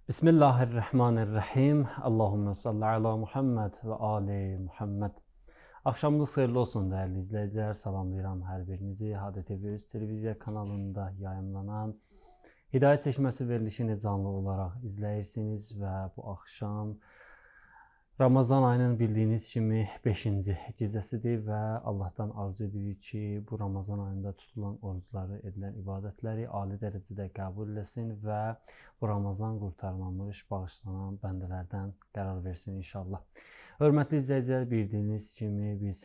Bismillahirrahmanirrahim. Allahümme salli ala Muhammed və ali Muhammed. Axşamınız xeyirli olsun dəyərli izləyicilər. Salamlayıram hər birinizi. Hadi TV öz televiziya kanalında yayımlanan Hidayət Çeşməsi verilişini canlı olaraq izləyirsiniz və bu axşam Ramazan ayının bildiyiniz kimi 5-ci gecəsidir və Allahdan arzu edirik ki, bu Ramazan ayında tutulan orucları, edilən ibadətləri ali dərəcədə qəbul eləsin və bu Ramazan qurtarmamış, bağışlanan bəndələrdən qərar versin inşallah. Hörmətli izləyicilər, bildiyiniz kimi biz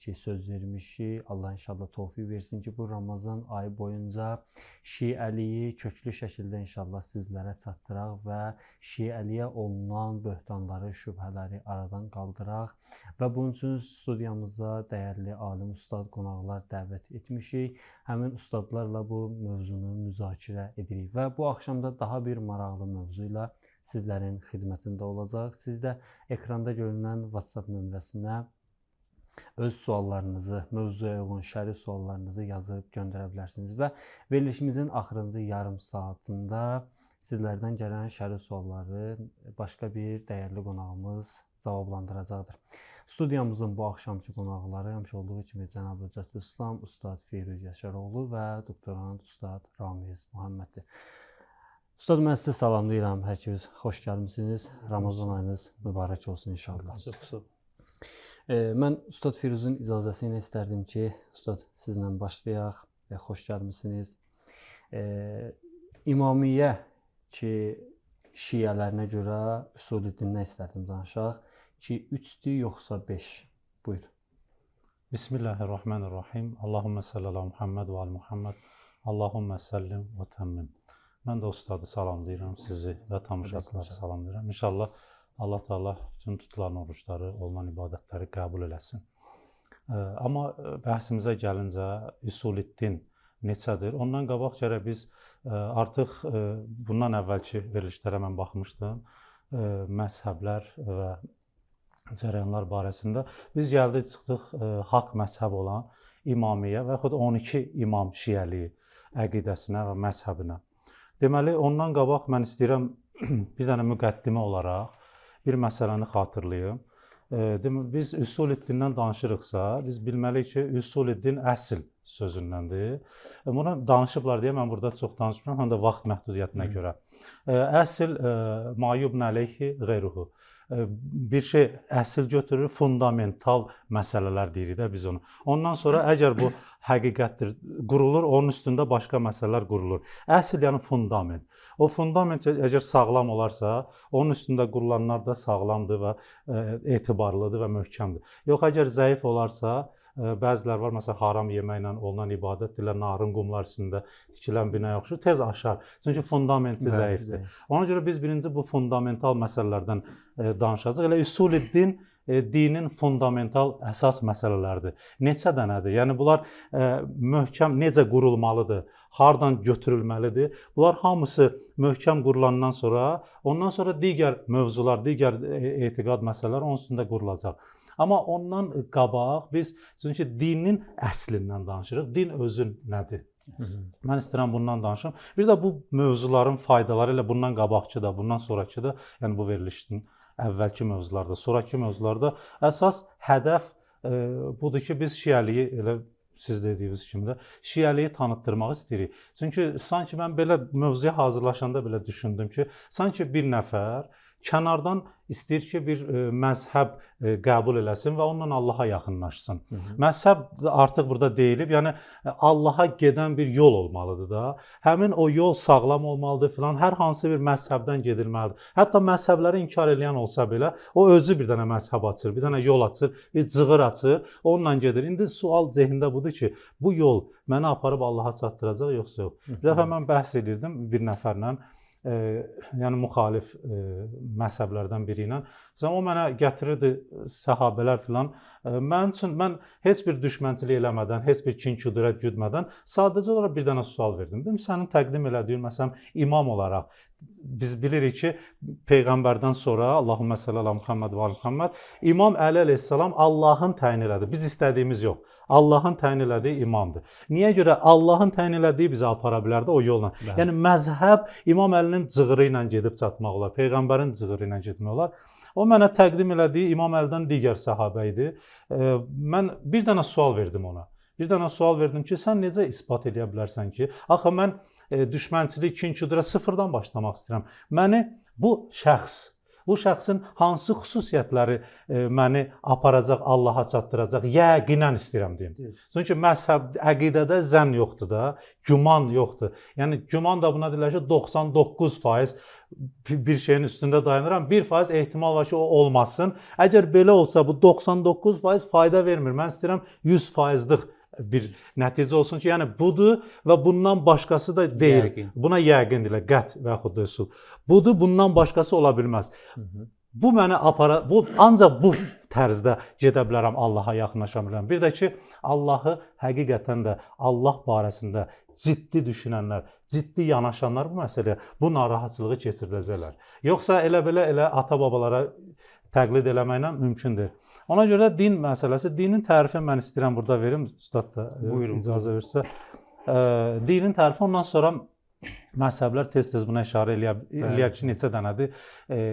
ki söz vermişik, Allah inşallah tövfiq versin ki, bu Ramazan ayı boyunca şiəliyi köklü şəkildə inşallah sizlərə çatdıraq və şiəliyə olunan böhtanları, şübhələri aradan qaldıraq və bunun üçün studiyamıza dəyərli alim, ustad, qonaqlar dəvət etmişik. Həmin ustadlarla bu mövzunu müzakirə edirik və bu axşam da daha bir maraqlı mövzu ilə sizlərin xidmətində olacaq. Siz də ekranda görünən WhatsApp nömrəsinə öz suallarınızı, mövzuya uyğun şəri suallarınızı yazıb göndərə bilərsiniz və verilişimizin axırıncı yarım saatında sizlərdən gələn şəri sualları başqa bir dəyərli qonağımız cavablandıracaqdır. Studiyamızın bu axşamki qonaqları həmişə olduğu kimi cənab Hüccətülislam Ustad Firuz Yaşaroğlu və doktorant Ustad Ramiz Muhamməddir. Ustad, mən sizi salamlayıram. Hər ikiniz xoş gəlmisiniz. Ramazan ayınız mübarək olsun inşallah. Çox sağ ol. Mən Ustad Firuzun icazəsi ilə istərdim ki, Ustad sizlə başlayaq. Xoş gəlmisiniz. İmamiyyə ki, şiələrinə görə üsul-i dindən istərdim danışaq ki, 3-dür yoxsa 5? Buyur. Bismillahirrahmanirrahim. Allahümme salli ala Muhammed və ali Muhammed. Allahümme səllim və təmmim. Mən də ustadı salamlayıram, sizi və tamaşaçıları salamlayıram. İnşallah Allah Teala bütün tutulan orucları, olunan ibadətləri qəbul eləsin. Amma bəhsimizə gəlincə üsul-i-din neçədir? Ondan qabaq gərək biz artıq bundan əvvəlki verilişlərə mən baxmışdım. Məzhəblər və cərəyanlar barəsində biz gəldik, çıxdıq haqq məzhəb olan İmamiyyə və yaxud 12 imam şiəliyi əqidəsinə və məzhəbinə. Deməli, ondan qabaq mən istəyirəm bir dənə müqəddimə olaraq bir məsələni xatırlayım. Deməli, biz üsul-i-dindən danışırıqsa, biz bilməliyik ki, üsul-i-din əsl sözündəndir. Buna danışıblar deyə mən burada çox danışmıram, həm də vaxt məhdudiyyətinə görə. Əsl mayubn əleyhi qeyruhu. Bir şey əsl götürür, fundamental məsələlər deyirik də biz onu. Ondan sonra əgər bu həqiqətdir, qurulur, onun üstündə başqa məsələlər qurulur. Əsl yəni fundament. O fundament əgər sağlam olarsa, onun üstündə qurulanlar da sağlamdır və etibarlıdır və möhkəmdir. Yox, əgər zəif olarsa, bəzilər var, məsələn, haram yeməklə olunan ibadətdirlər, narın qumlar üstündə tikilən binaya oxşur, tez aşar. Çünki fundamenti zəifdir. Ona görə biz birinci bu fundamental məsələlərdən danışacağıq. Elə üsul-i-din dinin fundamental əsas məsələləridir. Neçə dənədir? Yəni bunlar möhkəm necə qurulmalıdır? Hardan götürülməlidir? Bunlar hamısı möhkəm qurulandan sonra, ondan sonra digər mövzular, digər etiqad məsələləri onun üstündə qurulacaq. Amma ondan qabaq biz çünki dinin əslindən danışırıq. Din özü nədir? Mən istəyirəm bundan danışım. Bir də bu mövzuların faydaları elə bundan qabaqçı da, bundan sonrakı da, yəni bu verilişin əvvəlki mövzularda, sonrakı mövzularda əsas hədəf budur ki, biz şiəliyi elə siz dediyiniz kimi də şiəliyi tanıtdırmaq istəyirik. Çünki sanki mən belə mövzuya hazırlaşanda belə düşündüm ki, sanki bir nəfər kənardan istəyir ki, bir məzhəb qəbul eləsin və onunla Allaha yaxınlaşsın. Məzhəb artıq burada deyilib, yəni Allaha gedən bir yol olmalıdır da. Həmin o yol sağlam olmalıdır filan, hər hansı bir məzhəbdən gedilməlidir. Hətta məzhəbləri inkar eləyən olsa belə, o özü bir dənə məzhəb açır, bir dənə yol açır, bir cığır açır, onunla gedir. İndi sual zehində budur ki, bu yol məni aparıb Allaha çatdıracaq yoxsa yox? Bir dəfə mən bəhs edirdim bir nəfərlə, yəni müxalif məzhəblərdən biri ilə. Məsələn, o mənə gətirirdi səhabələr filan. Mənim üçün mən heç bir düşmənçilik eləmədən, heç bir kin-kudurət güdmədən sadəcə olaraq bir dənə sual verdim. Dedim, sənin təqdim elədiyin məsələn imam olaraq biz bilirik ki, peyğəmbərdən sonra Allahümmə salli ala Muhammed və ali Muhammed İmam Əli əleyhissalam Allahın təyin elədiyi, biz istədiyimiz yox. Allahın təyin elədiyi imamdır. Niyə görə Allahın təyin elədiyi bizi apara bilərdi o yolla? Bəli. Yəni məzhəb İmam Əlinin cığırı ilə gedib çatmaq olar, peyğəmbərin cığırı ilə getmək olar. O mənə təqdim elədiyi İmam Əlidən digər səhabə idi. Mən bir dənə sual verdim ona. Bir dənə sual verdim ki, sən necə isbat edə bilərsən ki, axı mən düşmənçilik, kin-kudurə sıfırdan başlamaq istəyirəm. Məni bu şəxs, bu şəxsin hansı xüsusiyyətləri məni aparacaq, Allaha çatdıracaq, yəqinən istəyirəm deyim. Çünki məzhəb, əqidədə zənn yoxdur da, güman yoxdur. Yəni güman da buna deyirlər ki, 99% bir şeyin üstündə dayanıram. 1% ehtimal var ki, o olmasın. Əgər belə olsa bu 99% fayda vermir. Mən istəyirəm 100%lıq bir nəticə olsun ki, yəni budur və bundan başqası da deyil. Yəqin. Buna yəqin deyirlər, qət və yaxud da üsul. Budur, bundan başqası ola bilməz. Bu məni apara, bu ancaq bu tərzdə gedə bilərəm, Allaha yaxınlaşa bilərəm. Bir də ki, Allahı həqiqətən də Allah barəsində ciddi düşünənlər, ciddi yanaşanlar bu məsələyə, bu narahatçılığı keçiriləcəklər. Yoxsa elə belə elə ata-babalara təqlid eləməklə mümkün deyil. Ona görə din məsələsi, dinin tərifi mən istəyirəm burada verim, ustad da buyurun, icazə versə. Dinin tərifi, ondan sonra məzhəblər tez-tez buna işarə eləyər ki, neçə dənədir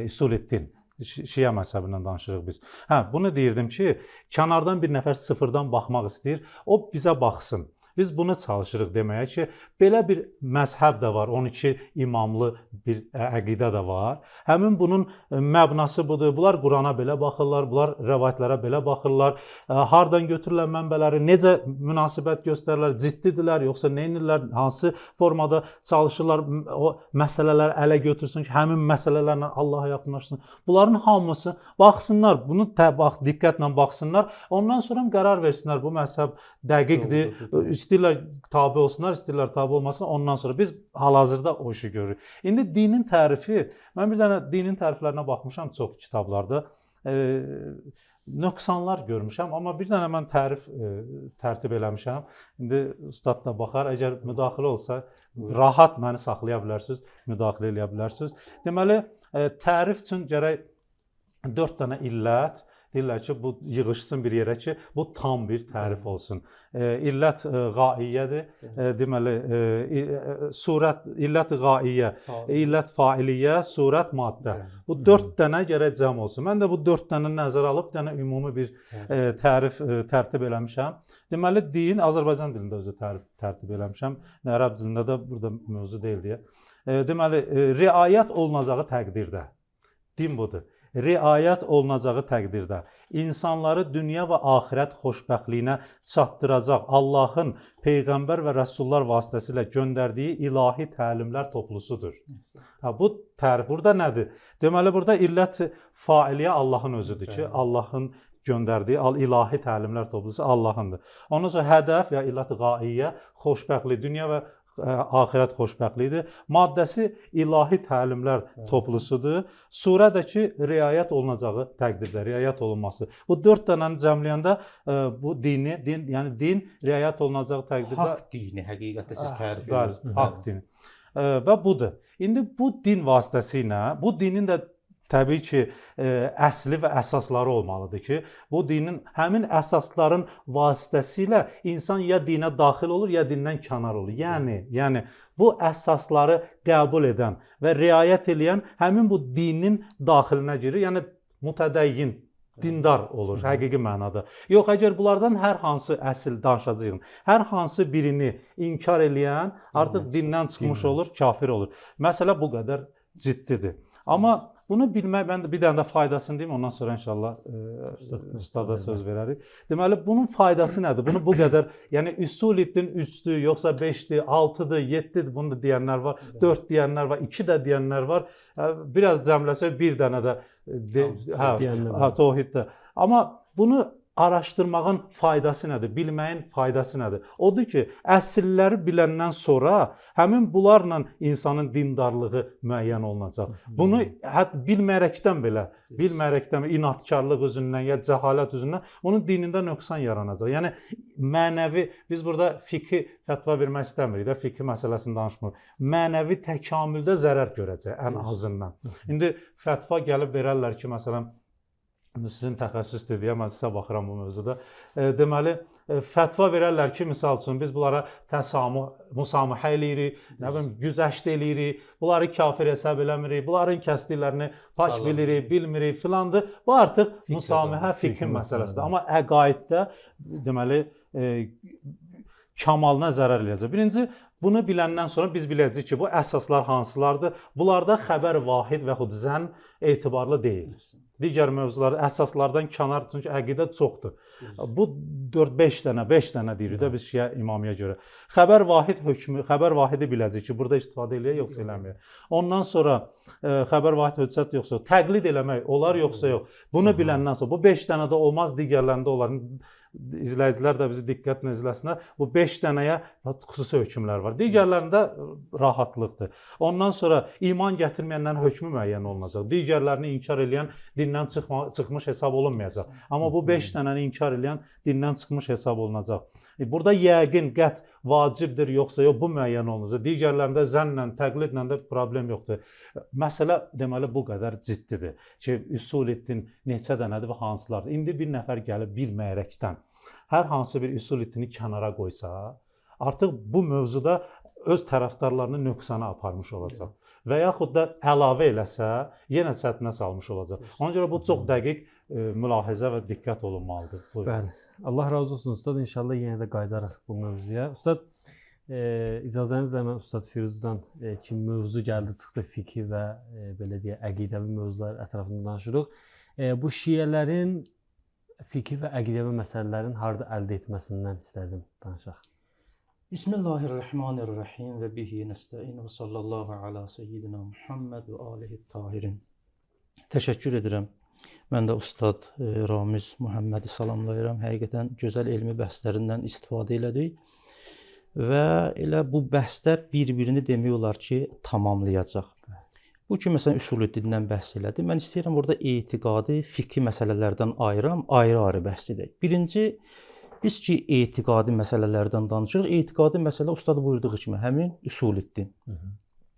üsul-din. Şiə məzhəbindən danışırıq biz. Hə, bunu deyirdim ki, kənardan bir nəfər sıfırdan baxmaq istəyir, o bizə baxsın. Biz bunu çalışırıq deməyə ki, belə bir məzhəb də var, 12 imamlı bir əqidə də var. Həmin bunun məbnası budur. Bunlar Qurana belə baxırlar, bunlar rəvayətlərə belə baxırlar. Hardan götürülən mənbələri, necə münasibət göstərirlər, ciddidirlər, yoxsa nə edirlər, hansı formada çalışırlar o məsələləri ələ götürsün ki, həmin məsələlərlə Allaha yaxınlaşsın. Bunların hamısı baxsınlar, bunu bax diqqətlə baxsınlar. Ondan sonra qərar versinlər, bu məzhəb dəqiqdir. İstəyirlər tabe olsunlar, istəyirlər tabe olmasın. Ondan sonra biz hal-hazırda o işi görürük. İndi dinin tərifi, mən bir dənə dinin təriflərinə baxmışam çox kitablarda. Nöqsanlar görmüşəm, amma bir dənə mən tərif tərtib eləmişəm. İndi ustad da baxar, əgər müdaxilə olsa rahat məni saxlaya bilərsiniz, müdaxilə eləyə bilərsiniz. Deməli, tərif üçün gərək 4 dənə illət deyirlər ki, bu yığışsın bir yerə ki, bu tam bir tərif olsun. İllət qaiyyədir. Deməli, surət illət qaiyyə, illət failiyyə, surət maddə. Bu 4 dənə gərək cəm olsun. Mən də bu 4 dənə nəzərə alıb bir dənə ümumi bir tərif tərtib eləmişəm. Deməli, din Azərbaycan dilində özü tərif tərtib eləmişəm. Ərəb dilində də burada mövzu deyil deyə. Deməli, riayət olunacağı təqdirdə. Din budur. Riayət olunacağı təqdirdə insanları dünya və axirət xoşbəxtliyinə çatdıracaq Allahın peyğəmbər və rəsullar vasitəsilə göndərdiyi ilahi təlimlər toplusudur. Ha, bu tərif burada nədir? Deməli, burada illət failiyə Allahın özüdür ki, Allahın göndərdiyi ilahi təlimlər toplusu Allahındır. Ondan sonra hədəf ya illət qaiyyə xoşbəxtlik, dünya və axirət xoşbəxtliyidir. Maddəsi ilahi təlimlər toplusudur. Surədəki riayət olunacağı təqdirdə, riayət olunması. Bu 4 dənəni cəmləyəndə bu dini, din, yəni din riayət olunacağı təqdirdə haqq dini həqiqətdə siz tərif edirsiniz. Haqq dini. Və budur. İndi bu din vasitəsilə, bu dinin də təbii ki, əsli və əsasları olmalıdır ki, bu dinin həmin əsasların vasitəsilə insan ya dinə daxil olur, ya dindən kənar olur. Yəni bu əsasları qəbul edən və riayət eləyən həmin bu dinin daxilinə girir. Yəni mütədəyyin, dindar olur həqiqi mənada. Yox, əgər bunlardan hər hansı əsl danışacağıq, hər hansı birini inkar eləyən artıq dindən çıxmış olur, kafir olur. Məsələ bu qədər ciddidir. Amma bunu bilmək, mən də bir dənə də faydasını deyim, ondan sonra inşallah ustada söz verərik. Deməli, bunun faydası nədir? Bunu bu qədər, yəni üsul-din 3-dür, yoxsa 5-dir, 6-dır, 7-dir, bunu da deyənlər var, 4 deyənlər var, 2 də deyənlər var. Biraz cəmləsək bir dənə də deyənlər var. Tohiddə. Amma bunu Araşdırmağın faydası nədir? Bilməyin faydası nədir? Odur ki, əsilləri biləndən sonra həmin bunlarla insanın dindarlığı müəyyən olunacaq. Bunu hətta bilməyərəkdən belə, bilməyərəkdən inadkarlıq üzündən ya cəhalət üzündən onun dinində nöqsan yaranacaq. Yəni mənəvi, biz burada fiqhi fətva vermək istəmirik də, fiqhi məsələsini danışmırıq. Mənəvi təkamüldə zərər görəcək ən azından. İndi fətva gəlib verərlər ki, məsələn, sizin təxəssüsdür deyə mən sizə baxıram bu mövzuda. Deməli, fətva verərlər ki, misal üçün biz bunlara təsamuh, musamihə eləyirik, nə bilim, güzəşt eləyirik, bunları kafir hesab eləmirik, bunların kəsdiklərini pak bilirik, bilmirik filandır. Bu artıq musamihə fiqhin məsələsidir. Amma əqaiddə deməli kamalına zərər eləyəcək. Birinci, bunu biləndən sonra biz biləcəyik ki, bu əsaslar hansılardır? Bunlarda xəbər vahid və yaxud zənn etibarlı deyil. Digər mövzularda əsaslardan kənar, çünki əqidə çoxdur. Bu 4-5 dənə, 5 dənə deyirik də biz Şiə imamiyə görə. Xəbər vahid hökmü, xəbər vahidi biləcək ki, burada istifadə eləyək yoxsa eləməyək. Ondan sonra xəbər vahid höccət yoxsa yox, təqlid eləmək olar yoxsa yox. Bunu biləndən sonra bu 5 dənə də olmaz, digərlərində olar. İzləyicilər də bizi diqqətlə izləsinlər. Bu 5 dənəyə xüsusi hökmlər var. Digərlərində rahatlıqdır. Ondan sonra iman gətirməyənlərin hökmü müəyyən olunacaq. Digərlərini inkar eləyən dindən çıxmış hesab olunmayacaq. Amma bu 5 dənəni inkar eləyən dindən çıxmış hesab olunacaq. Burada yəqin qət vacibdir yoxsa yox, bu müəyyən olunacaq. Digərlərində zənnlə, təqlidlə də problem yoxdur. Məsələ deməli bu qədər ciddidir ki, üsul-i-din neçə dənədir və hansılardır. İndi bir nəfər gəlib bilməyərəkdən hər hansı bir üsul-i-dini kənara qoysa, artıq bu mövzuda öz tərəfdarlarını nöqsana aparmış olacaq. Və yaxud da əlavə eləsə, yenə çətinə salmış olacaq. Ona görə bu çox dəqiq mülahizə və diqqət olunmalıdır. Buyurun. Bəli. Allah razı olsun ustad. İnşallah yenə də qayıdarıq bu mövzuya. Ustad, icazənizlə mən Ustad Firuzdan ki, mövzu gəldi, çıxdı fiqhi və belə deyək, əqidəvi mövzular ətrafında danışırıq. Bu şiələrin fiqhi və əqidəvi məsələlərin harda əldə etməsindən istərdim danışaq. Bismillahirrahmanirrahim və bihi nəstəin və sallallahu ala seyyidina Muhammed və alihi tahirin. Təşəkkür edirəm. Mən də Ustad Ramiz Muhammədi salamlayıram. Həqiqətən gözəl elmi bəhslərindən istifadə elədik və elə bu bəhslər bir-birini demək olar ki, tamamlayacaq. Bu ki, məsələn, üsul-i-dindən bəhs elədi. Mən istəyirəm orada etiqadi, fiqhi məsələlərdən ayıram, ayrı-ayrı bəhs edək. Birinci, biz ki, etiqadi məsələlərdən danışırıq. Etiqadi məsələ ustad buyurduğu kimi həmin üsul-i-din.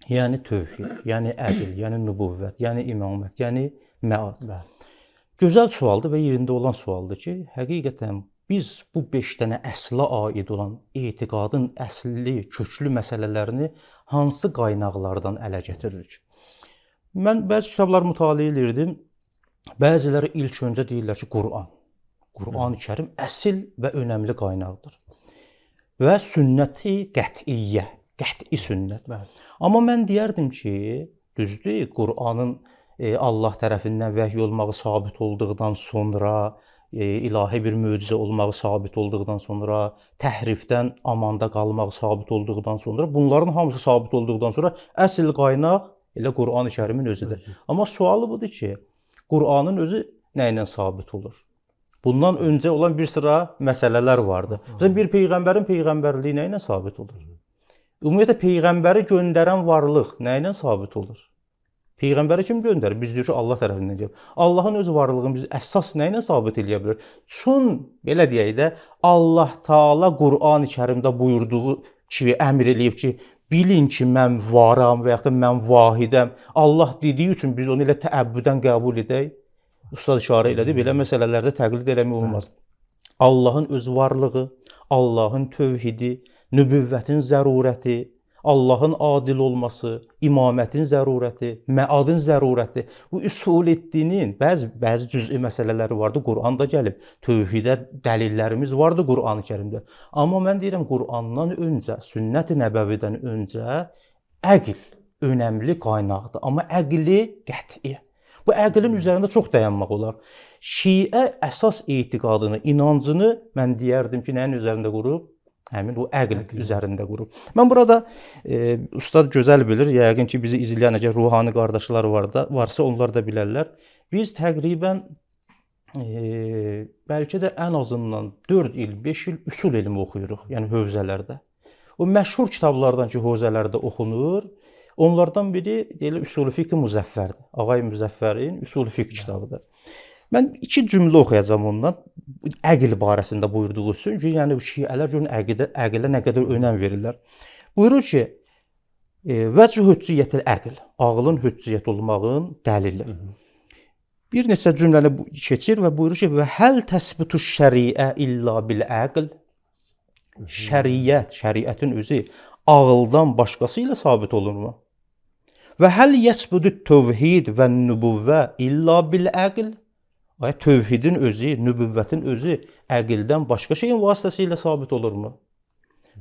Yəni tövhid, yəni ədl, yəni nübüvvət, yəni imamət, yəni məad. Bəli. Gözəl sualdır və yerində olan sualdır ki, həqiqətən biz bu 5 dənə əsla aid olan etiqadın əsli, köklü məsələlərini hansı qaynaqlardan ələ gətiririk? Mən bəzi kitablar mütaliə elirdim. Bəziləri ilk öncə deyirlər ki, Quran. Qur'an-ı Kərim əsil və önəmli qaynaqdır. Və sünnəti qətiyyə, qəti sünnət. Bəli. Amma mən deyərdim ki, düzdür, Qur'anın Allah tərəfindən vəhy olmağı sabit olduqdan sonra, ilahi bir möcüzə olmağı sabit olduqdan sonra, təhrifdən amanda qalmağı sabit olduqdan sonra, bunların hamısı sabit olduqdan sonra əsl qaynaq elə Qur'an-ı Kərimin özüdür. Özü. Amma sualı budur ki, Qur'anın özü nə ilə sabit olur? Bundan öncə olan bir sıra məsələlər vardı. Məsələn, bir peyğəmbərin peyğəmbərliyi nə ilə sabit olur? Ümumiyyətlə peyğəmbəri göndərən varlıq nə ilə sabit olur? Peyğəmbəri kim göndərir? Biz deyirik ki, Allah tərəfindən gəlib. Allahın öz varlığını biz əsas nə ilə sabit eləyə bilər? Çün belə deyək də, Allah Taala Qur'an-ı Kərimdə buyurduğu ki, əmr eləyib ki, bilin ki, mən varam və yaxud da mən vahidəm. Allah dediyi üçün biz onu elə təəbbüdən qəbul edək. Ustad işarə elədi, belə məsələlərdə təqlid eləmək olmaz. Allahın öz varlığı, Allahın tövhidi, nübüvvətin zərurəti, Allahın adil olması, imamətin zərurəti, məadın zərurəti. Bu üsul-i-dinin bəzi cüz'i məsələləri vardı, Quranda gəlib. Tövhidə dəlillərimiz vardı Qur'an-ı Kərimdə. Amma mən deyirəm Qur'andan öncə, sünnət-i nəbəvidən öncə əql önəmli qaynaqdır. Amma əqli qəti. Bu əqlin üzərində çox dayanmaq olar. Şiə əsas etiqadını, inancını mən deyərdim ki, nəyin üzərində qurub? Həmin o əql üzərində qurub. Mən burada ustad gözəl bilir, yəqin ki, bizi izləyən əgər ruhani qardaşlar var da, varsa onlar da bilərlər. Biz təqribən bəlkə də ən azından 4 il, 5 il üsul elmi oxuyuruq, yəni hövzələrdə. O məşhur kitablardan ki, hövzələrdə oxunur, onlardan biri deyilir Üsul-i Fiqh Müzəffərdir. Ağay Müzəffərin Üsul-i Fiqh kitabıdır. Mən iki cümlə oxuyacağam ondan. Əql barəsində buyurduğu üçün ki, yəni bu şiələr görün əqilə nə qədər önəm verirlər. Buyurur ki, vəcü hüccətil əql, ağlın hüccət olmağın dəlili. Bir neçə cümləni keçir və buyurur ki, və həl təsbutu şəriə illa bil əql. Şəriət, şəriətin özü ağıldan başqası ilə sabit olunmur. Və həl yəsbudu tövhid və nübüvvə illa bil əql. Ay tövhidin özü, nübüvvətin özü əqildən başqa şeyin vasitəsilə sabit olurmu?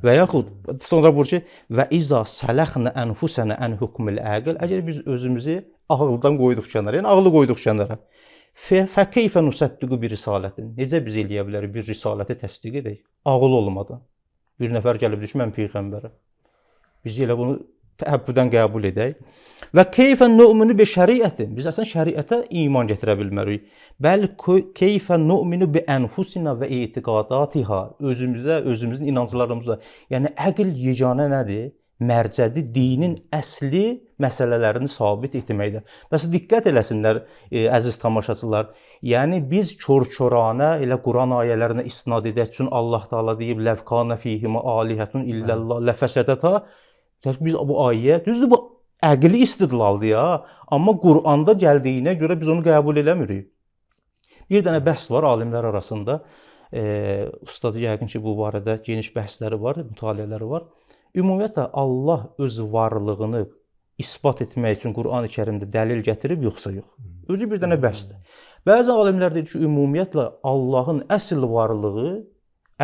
Və yaxud sonra buyurur ki, və iza sələxnə ənfusənə ən hukmil əql. Əgər biz özümüzü ağıldan qoyduq kənara, yəni ağlı qoyduq kənara. Fəkeyfə nusəddiqu bir risalətin. Necə biz eləyə bilərik bir risaləti təsdiq edək? Ağıl olmadan. Bir nəfər gəlib deyir ki, mən peyğəmbərəm. Biz elə bunu təəbbüdən qəbul edək. Və keyfə nu'minu bi şəriətin. Biz əslən şəriətə iman gətirə bilmərik. Bəl keyfə nu'minu bi ənfusina və etiqadatiha. Özümüzə, özümüzün inanclarımıza. Yəni əql yeganə nədir? Mərcədir dinin əsli məsələlərini sabit etməkdə. Bəs diqqət eləsinlər əziz tamaşaçılar. Yəni biz kor-koranə elə Quran ayələrinə istinad edək üçün Allah Taala deyib ləvkana fihim alihətun illallah ləfəsədata. Biz bu ayə, düzdür bu əqli istidlaldır ya, amma Quranda gəldiyinə görə biz onu qəbul eləmirik. Bir dənə bəhs var alimlər arasında. Ustad yəqin ki, bu barədə geniş bəhsləri var, mütaliələri var. Ümumiyyətlə Allah öz varlığını isbat etmək üçün Qurani-Kərimdə dəlil gətirib yoxsa yox? Özü bir dənə bəhsdir. Bəzi alimlər deyir ki, ümumiyyətlə Allahın əsl varlığı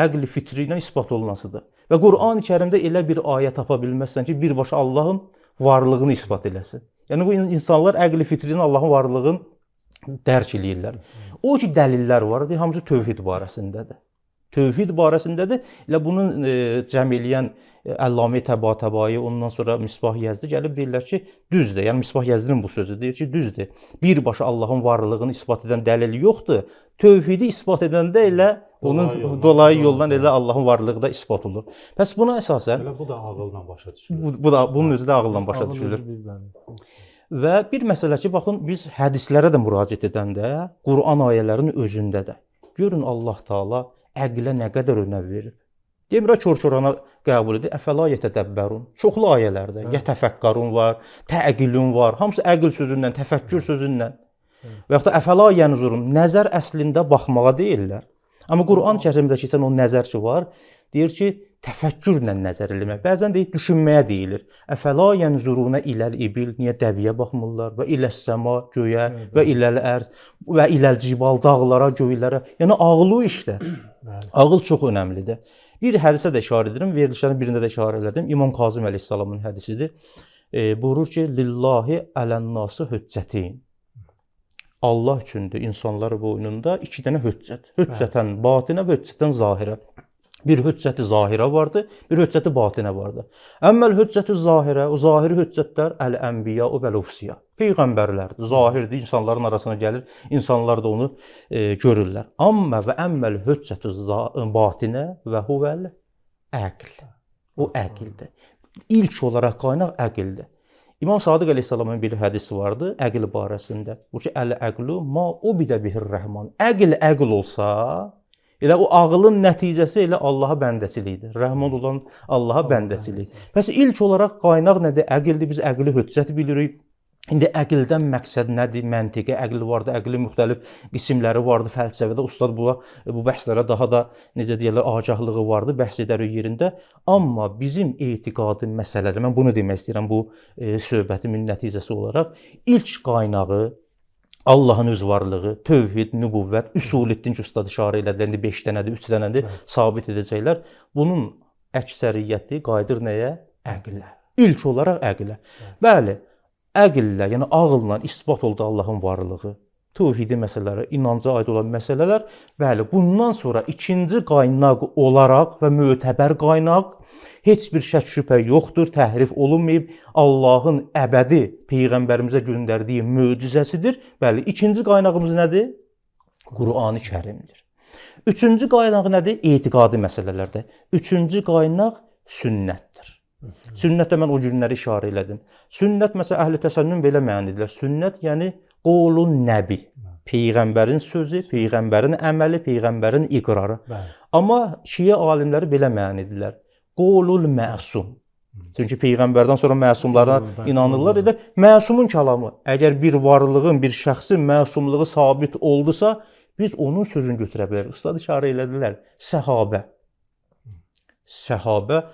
əql-i fitri ilə isbat olunasıdır. Və Qurani-Kərimdə elə bir ayə tapa bilməzsən ki, birbaşa Allahın varlığını isbat eləsin. Yəni bu insanlar əql-i fitri ilə Allahın varlığını dərk eləyirlər. O ki dəlillər var, hamısı tövhid barəsindədir. Tövhid barəsindədir. Elə bunun cəm eləyən Əllamə Təbatəbai, ondan sonra Misbah Yəzdi gəlib deyirlər ki, düzdür. Yəni Misbah Yəzdinin bu sözü deyir ki, düzdür. Birbaşa Allahın varlığını isbat edən dəlil yoxdur. Tövhidi isbat edəndə elə onun dolayı yoldan elə Allahın varlığı da isbat olur. Bəs buna əsasən elə bu da ağılla başa düşülür. Bu da bunun özü də ağılla başa düşülür. Və bir məsələ ki, baxın biz hədislərə də müraciət edəndə, Quran ayələrinin özündə də görün Allah Taala əqlə nə qədər önəm verib. Demirə kor-korana qəbul edir. Əfəla yetədəbbərun. Çoxlu ayələrdə yətəfəkkərun var, təqilun var. Hamısı əql sözündən, təfəkkür sözündən. Və yaxud da əfəla yənzurun. Nəzər əslində baxmağa deyirlər. Amma Quran-Kərimdə keçən o nəzər ki var, deyir ki, təfəkkürlə nəzər eləmək. Bəzən deyir düşünməyə deyilir. Əfəla yənzuruna iləl ibil, niyə dəviyə baxmırlar və iləs-səma göyə və iləl ərz və iləl cibal dağlara, göylərə. Yəni ağlı işlər. Ağıl çox önəmlidir. Bir hədisə də işarə edirəm, verilişlərin birində də işarə elədim. İmam Kazım əleyhissalamın hədisidir. Buyurur ki, lillahi ələn-nası hüccətin. Allah üçündür insanlar boynunda iki dənə hüccət. Hüccətən batinə və hüccətən zahirə. Bir hüccəti zahirə vardı, bir hüccəti batinə vardı. Əmməl hüccəti zahirə, o zahiri hüccətlər əl-ənbiya vəl-ufsiya. Peyğəmbərlərdir, zahirdir, insanların arasına gəlir, insanlar da onu görürlər. Amma və əmməl hüccəti batinə və huvel əql. O əqildir. İlk olaraq qaynaq əqildir. İmam Sadiq əleyhissalamın bir hədisi vardı əql barəsində. Buyurur ki, əl-əqlu ma ubidə bihir-rəhman. Əql əql olsa, elə o ağılın nəticəsi elə Allaha bəndəçilikdir. Rəhman olan Allaha bəndəçilik. Bəs ilk olaraq qaynaq nədir? Əqildir. Biz əqli hüccət bilirik. İndi əqildən məqsəd nədir? Məntiqə, əql vardı, əqlin müxtəlif qismləri vardı fəlsəfədə. Ustad bu bəhslərə daha da necə deyirlər, agahlığı vardı, bəhs edərik yerində. Amma bizim etiqadi məsələlər, mən bunu demək istəyirəm bu söhbətimin nəticəsi olaraq, ilk qaynağı Allahın öz varlığı, tövhid, nübüvvət, üsulüddin ki, ustad işarə elədilər, indi 5 dənədir, 3 dənədir, sabit edəcəklər. Bunun əksəriyyəti qayıdır nəyə? Əqlə. İlk olaraq əqlə. Bəli, əqllə, yəni ağılla isbat oldu Allahın varlığı, tövhidi məsələləri, inanca aid olan məsələlər. Bəli, bundan sonra ikinci qaynaq olaraq və mötəbər qaynaq heç bir şək şübhə yoxdur, təhrif olunmayıb, Allahın əbədi peyğəmbərimizə göndərdiyi möcüzəsidir. Bəli, ikinci qaynağımız nədir? Qur'an-ı Kərimdir. Üçüncü qaynaq nədir? Etiqadi məsələlərdə. Üçüncü qaynaq sünnətdir. Sünnətə mən o günləri işarə elədim. Sünnət məsələn əhli təsənnün belə məna edirlər. Sünnət yəni qolun nəbi, peyğəmbərin sözü, peyğəmbərin əməli, peyğəmbərin iqrarı. Bəli. Amma şiə alimləri belə məna edirlər. Qolul məsum. Çünki peyğəmbərdən sonra məsumlara inanırlar. Elə məsumun kəlamı. Əgər bir varlığın, bir şəxsin məsumluğu sabit oldusa, biz onun sözünü götürə bilərik. Ustad işarə elədilər. Səhabə. Səhabə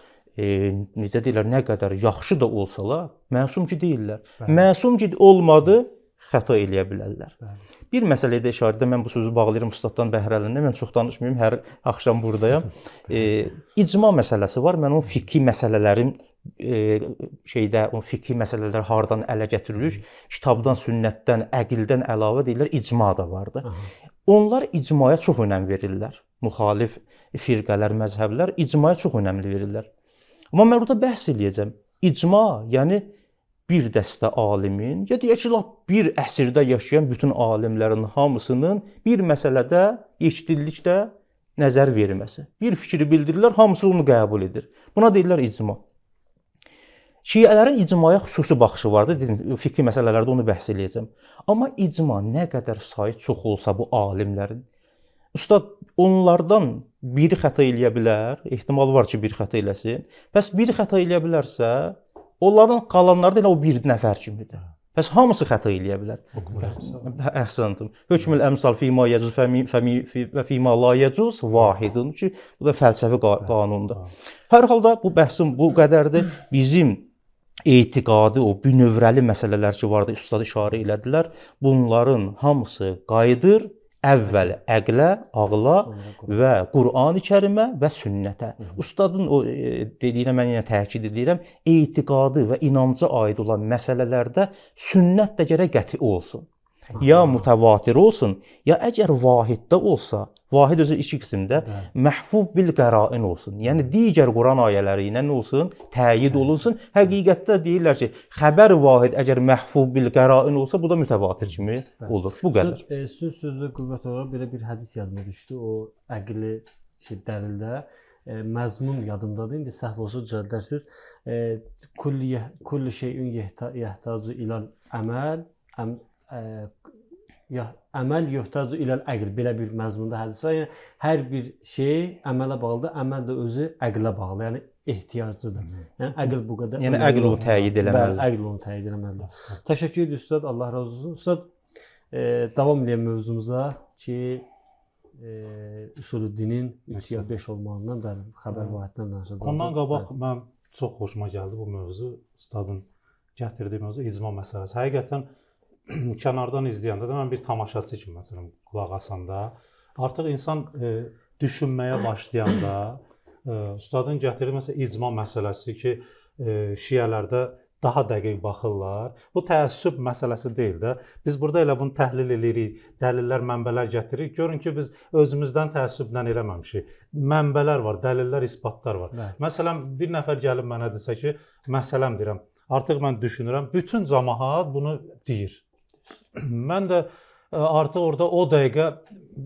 necə deyirlər, nə qədər yaxşı da olsalar, məsum ki deyillər. Bəli. Məsum ki olmadı, xəta eləyə bilərlər. Bəli. Bir məsələyə də işarə edə, mən bu sözü bağlayıram ustaddan bəhrələnə. Mən çox danışmayım, hər axşam burdayam. İcma məsələsi var. Mən o fiqhi məsələlərin şeydə o fiqhi məsələlər hardan ələ gətirilir? Kitabdan, sünnətdən, əqildən əlavə deyirlər icma da vardı. Aha. Onlar icmaya çox önəm verirlər. Müxalif firqələr, məzhəblər icmaya çox önəmli verirlər. Amma mən burada bəhs eləyəcəm. İcma, yəni bir dəstə alimin, ya deyək ki, lap bir əsrdə yaşayan bütün alimlərin hamısının bir məsələdə yekdillikdə nəzər verməsi. Bir fikri bildirirlər, hamısı onu qəbul edir. Buna deyirlər icma. Şiələrin icmaya xüsusi baxışı vardı. Dedim, fiqhi məsələlərdə onu bəhs eləyəcəm. Amma icma nə qədər sayı çox olsa bu alimlərin, ustad onlardan biri xəta eləyə bilər, ehtimal var ki, bir xəta eləsin. Bəs biri xəta eləyə bilərsə, onların qalanları da elə o bir nəfər kimidir. Bəs hamısı xəta eləyə bilər. Əhsəntum. Hökmül əmsal fima yecuz və fima la yecuz vahidun ki, bu da fəlsəfi qanundur. Hər halda bu bəhsim bu qədərdir. Bizim etiqadi o bünövrəli məsələlər ki vardı, ustad işarə elədilər. Bunların hamısı qayıdır əvvəl əqlə, ağla və Qur'an-ı Kərimə və sünnətə. Ustadın o dediyinə mən yenə təkid edirəm. Etiqadi və inanca aid olan məsələlərdə sünnət də gərək qəti olsun. Ya mütəvatir olsun, ya əgər vahiddə olsa, vahid özü iki qismdə, məhfub bil qərain olsun. Yəni digər Quran ayələri ilə nə olsun? Təyid olunsun. Həqiqətdə deyirlər ki, xəbər vahid əgər məhfub bil qərain olsa, bu da mütəvatir kimi olur. Bu qədər. Söz sözə qüvvət olaraq belə bir hədis yadıma düşdü. O əqli şey dəlildə məzmun yadımdadır. İndi səhv olsa düzəldərsiniz. Kulli şeyün yehtacu ilal əməl, əməl yuhtacu iləl əql, belə bir məzmunda hədis var. Yəni hər bir şey əmələ bağlıdır, əməl də özü əqlə bağlı. Yəni ehtiyaclıdır. Yəni əql bu qədər. Yəni əql onu təyid eləməlidir. Bəli, əql onu təyid eləməlidir. Təşəkkür edirik ustad, Allah razı olsun. Ustad, davam eləyək mövzumuza ki, Üsulü dinin 3 ya 5 olmağından, bəli, xəbər vahiddən danışacağıq. Ondan qabaq mən çox xoşuma gəldi bu mövzu, ustadın gətirdiyi mövzu icma məsələsi. Həqiqətən kənardan izləyəndə də mən bir tamaşaçı kimi məsələn qulaq asanda, artıq insan düşünməyə başlayanda ustadın gətirdiyi məsələn icma məsələsi ki, şiələrdə daha dəqiq baxırlar. Bu təəssüb məsələsi deyil də. Biz burada elə bunu təhlil eləyirik, dəlillər, mənbələr gətiririk. Görün ki, biz özümüzdən təəssüblə eləməmişik. Mənbələr var, dəlillər, isbatlar var. Bəli. Məsələn, bir nəfər gəlib mənə desə ki, məsələn deyirəm, artıq mən düşünürəm, bütün camaat bunu deyir. Mən də artıq orada o dəqiqə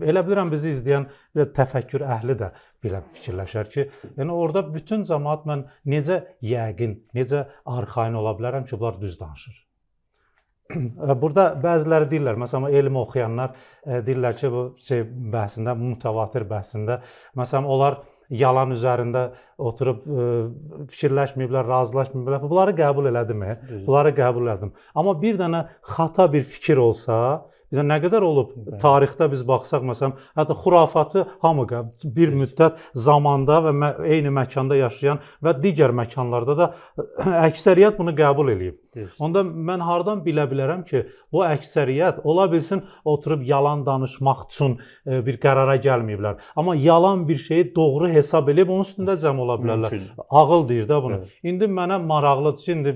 elə bilirəm bizi izləyən bir təfəkkür əhli də belə fikirləşər ki, yəni orada bütün camaat mən necə yəqin, necə arxayın ola bilərəm ki, bunlar düz danışır. Burada bəziləri deyirlər, məsələn elm oxuyanlar deyirlər ki, bu şey bəhsində, mütəvatir bəhsində, məsələn onlar yalan üzərində oturub fikirləşməyiblər, razılaşmayıblar. Bunları qəbul elədimmi? Bunları qəbul elədim. Amma bir dənə xata bir fikir olsa, bizə nə qədər olub tarixdə biz baxsaq məsələn, hətta xurafatı hamı bir müddət zamanda və eyni məkanda yaşayan və digər məkanlarda da əksəriyyət bunu qəbul eləyib. Onda mən hardan bilə bilərəm ki, bu əksəriyyət ola bilsin oturub yalan danışmaq üçün bir qərara gəlməyiblər. Amma yalan bir şeyi doğru hesab eləyib onun üstündə cəm ola bilərlər. Ağıl deyir də bunu. Evet. İndi mənə maraqlıdır ki, indi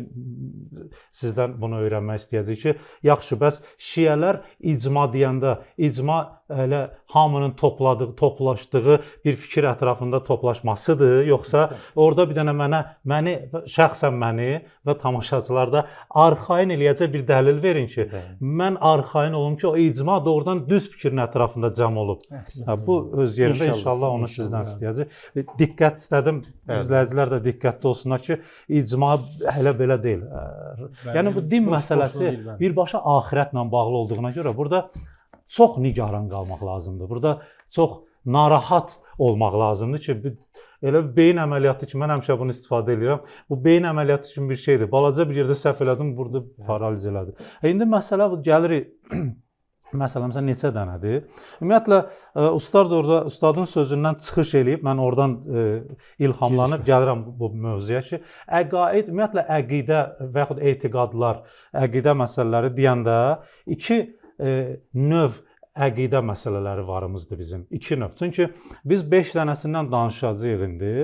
sizdən bunu öyrənmək istəyəcəyik ki, yaxşı, bəs şiələr icma deyəndə, icma elə hamının topladığı, toplaşdığı bir fikir ətrafında toplaşmasıdır, yoxsa orada bir dənə mənə, məni şəxsən məni və tamaşaçılarda arxayın eləyəcək bir dəlil verin ki, mən arxayın olum ki, o icma doğrudan düz fikrin ətrafında cəm olub. Hə, bu öz yerində inşallah, inşallah onu sizdən istəyəcək. Diqqət istədim, izləyicilər də diqqətli olsunlar ki, icma hələ belə deyil. Yəni bu din məsələsi birbaşa axirətlə bağlı olduğuna görə burada çox nigaran qalmaq lazımdır. Burada çox narahat olmaq lazımdır ki, elə beyin əməliyyatı ki, mən həmişə bunu istifadə edirəm. Bu beyin əməliyyatı kimi bir şeydir. Balaca bir yerdə səhv elədim, burada paraliz elədi. İndi məsələ bu gəlir məsələ məsələn neçə dənədir? Ümumiyyətlə ustad da orada ustadın sözündən çıxış eləyib, mən oradan ilhamlanıb gəlirəm bu mövzuya ki, əqaid, ümumiyyətlə əqidə və yaxud etiqadlar, əqidə məsələləri deyəndə iki növ əqidə məsələləri varımızdır bizim. İki növ. Çünki biz 5 dənəsindən danışacağıq indi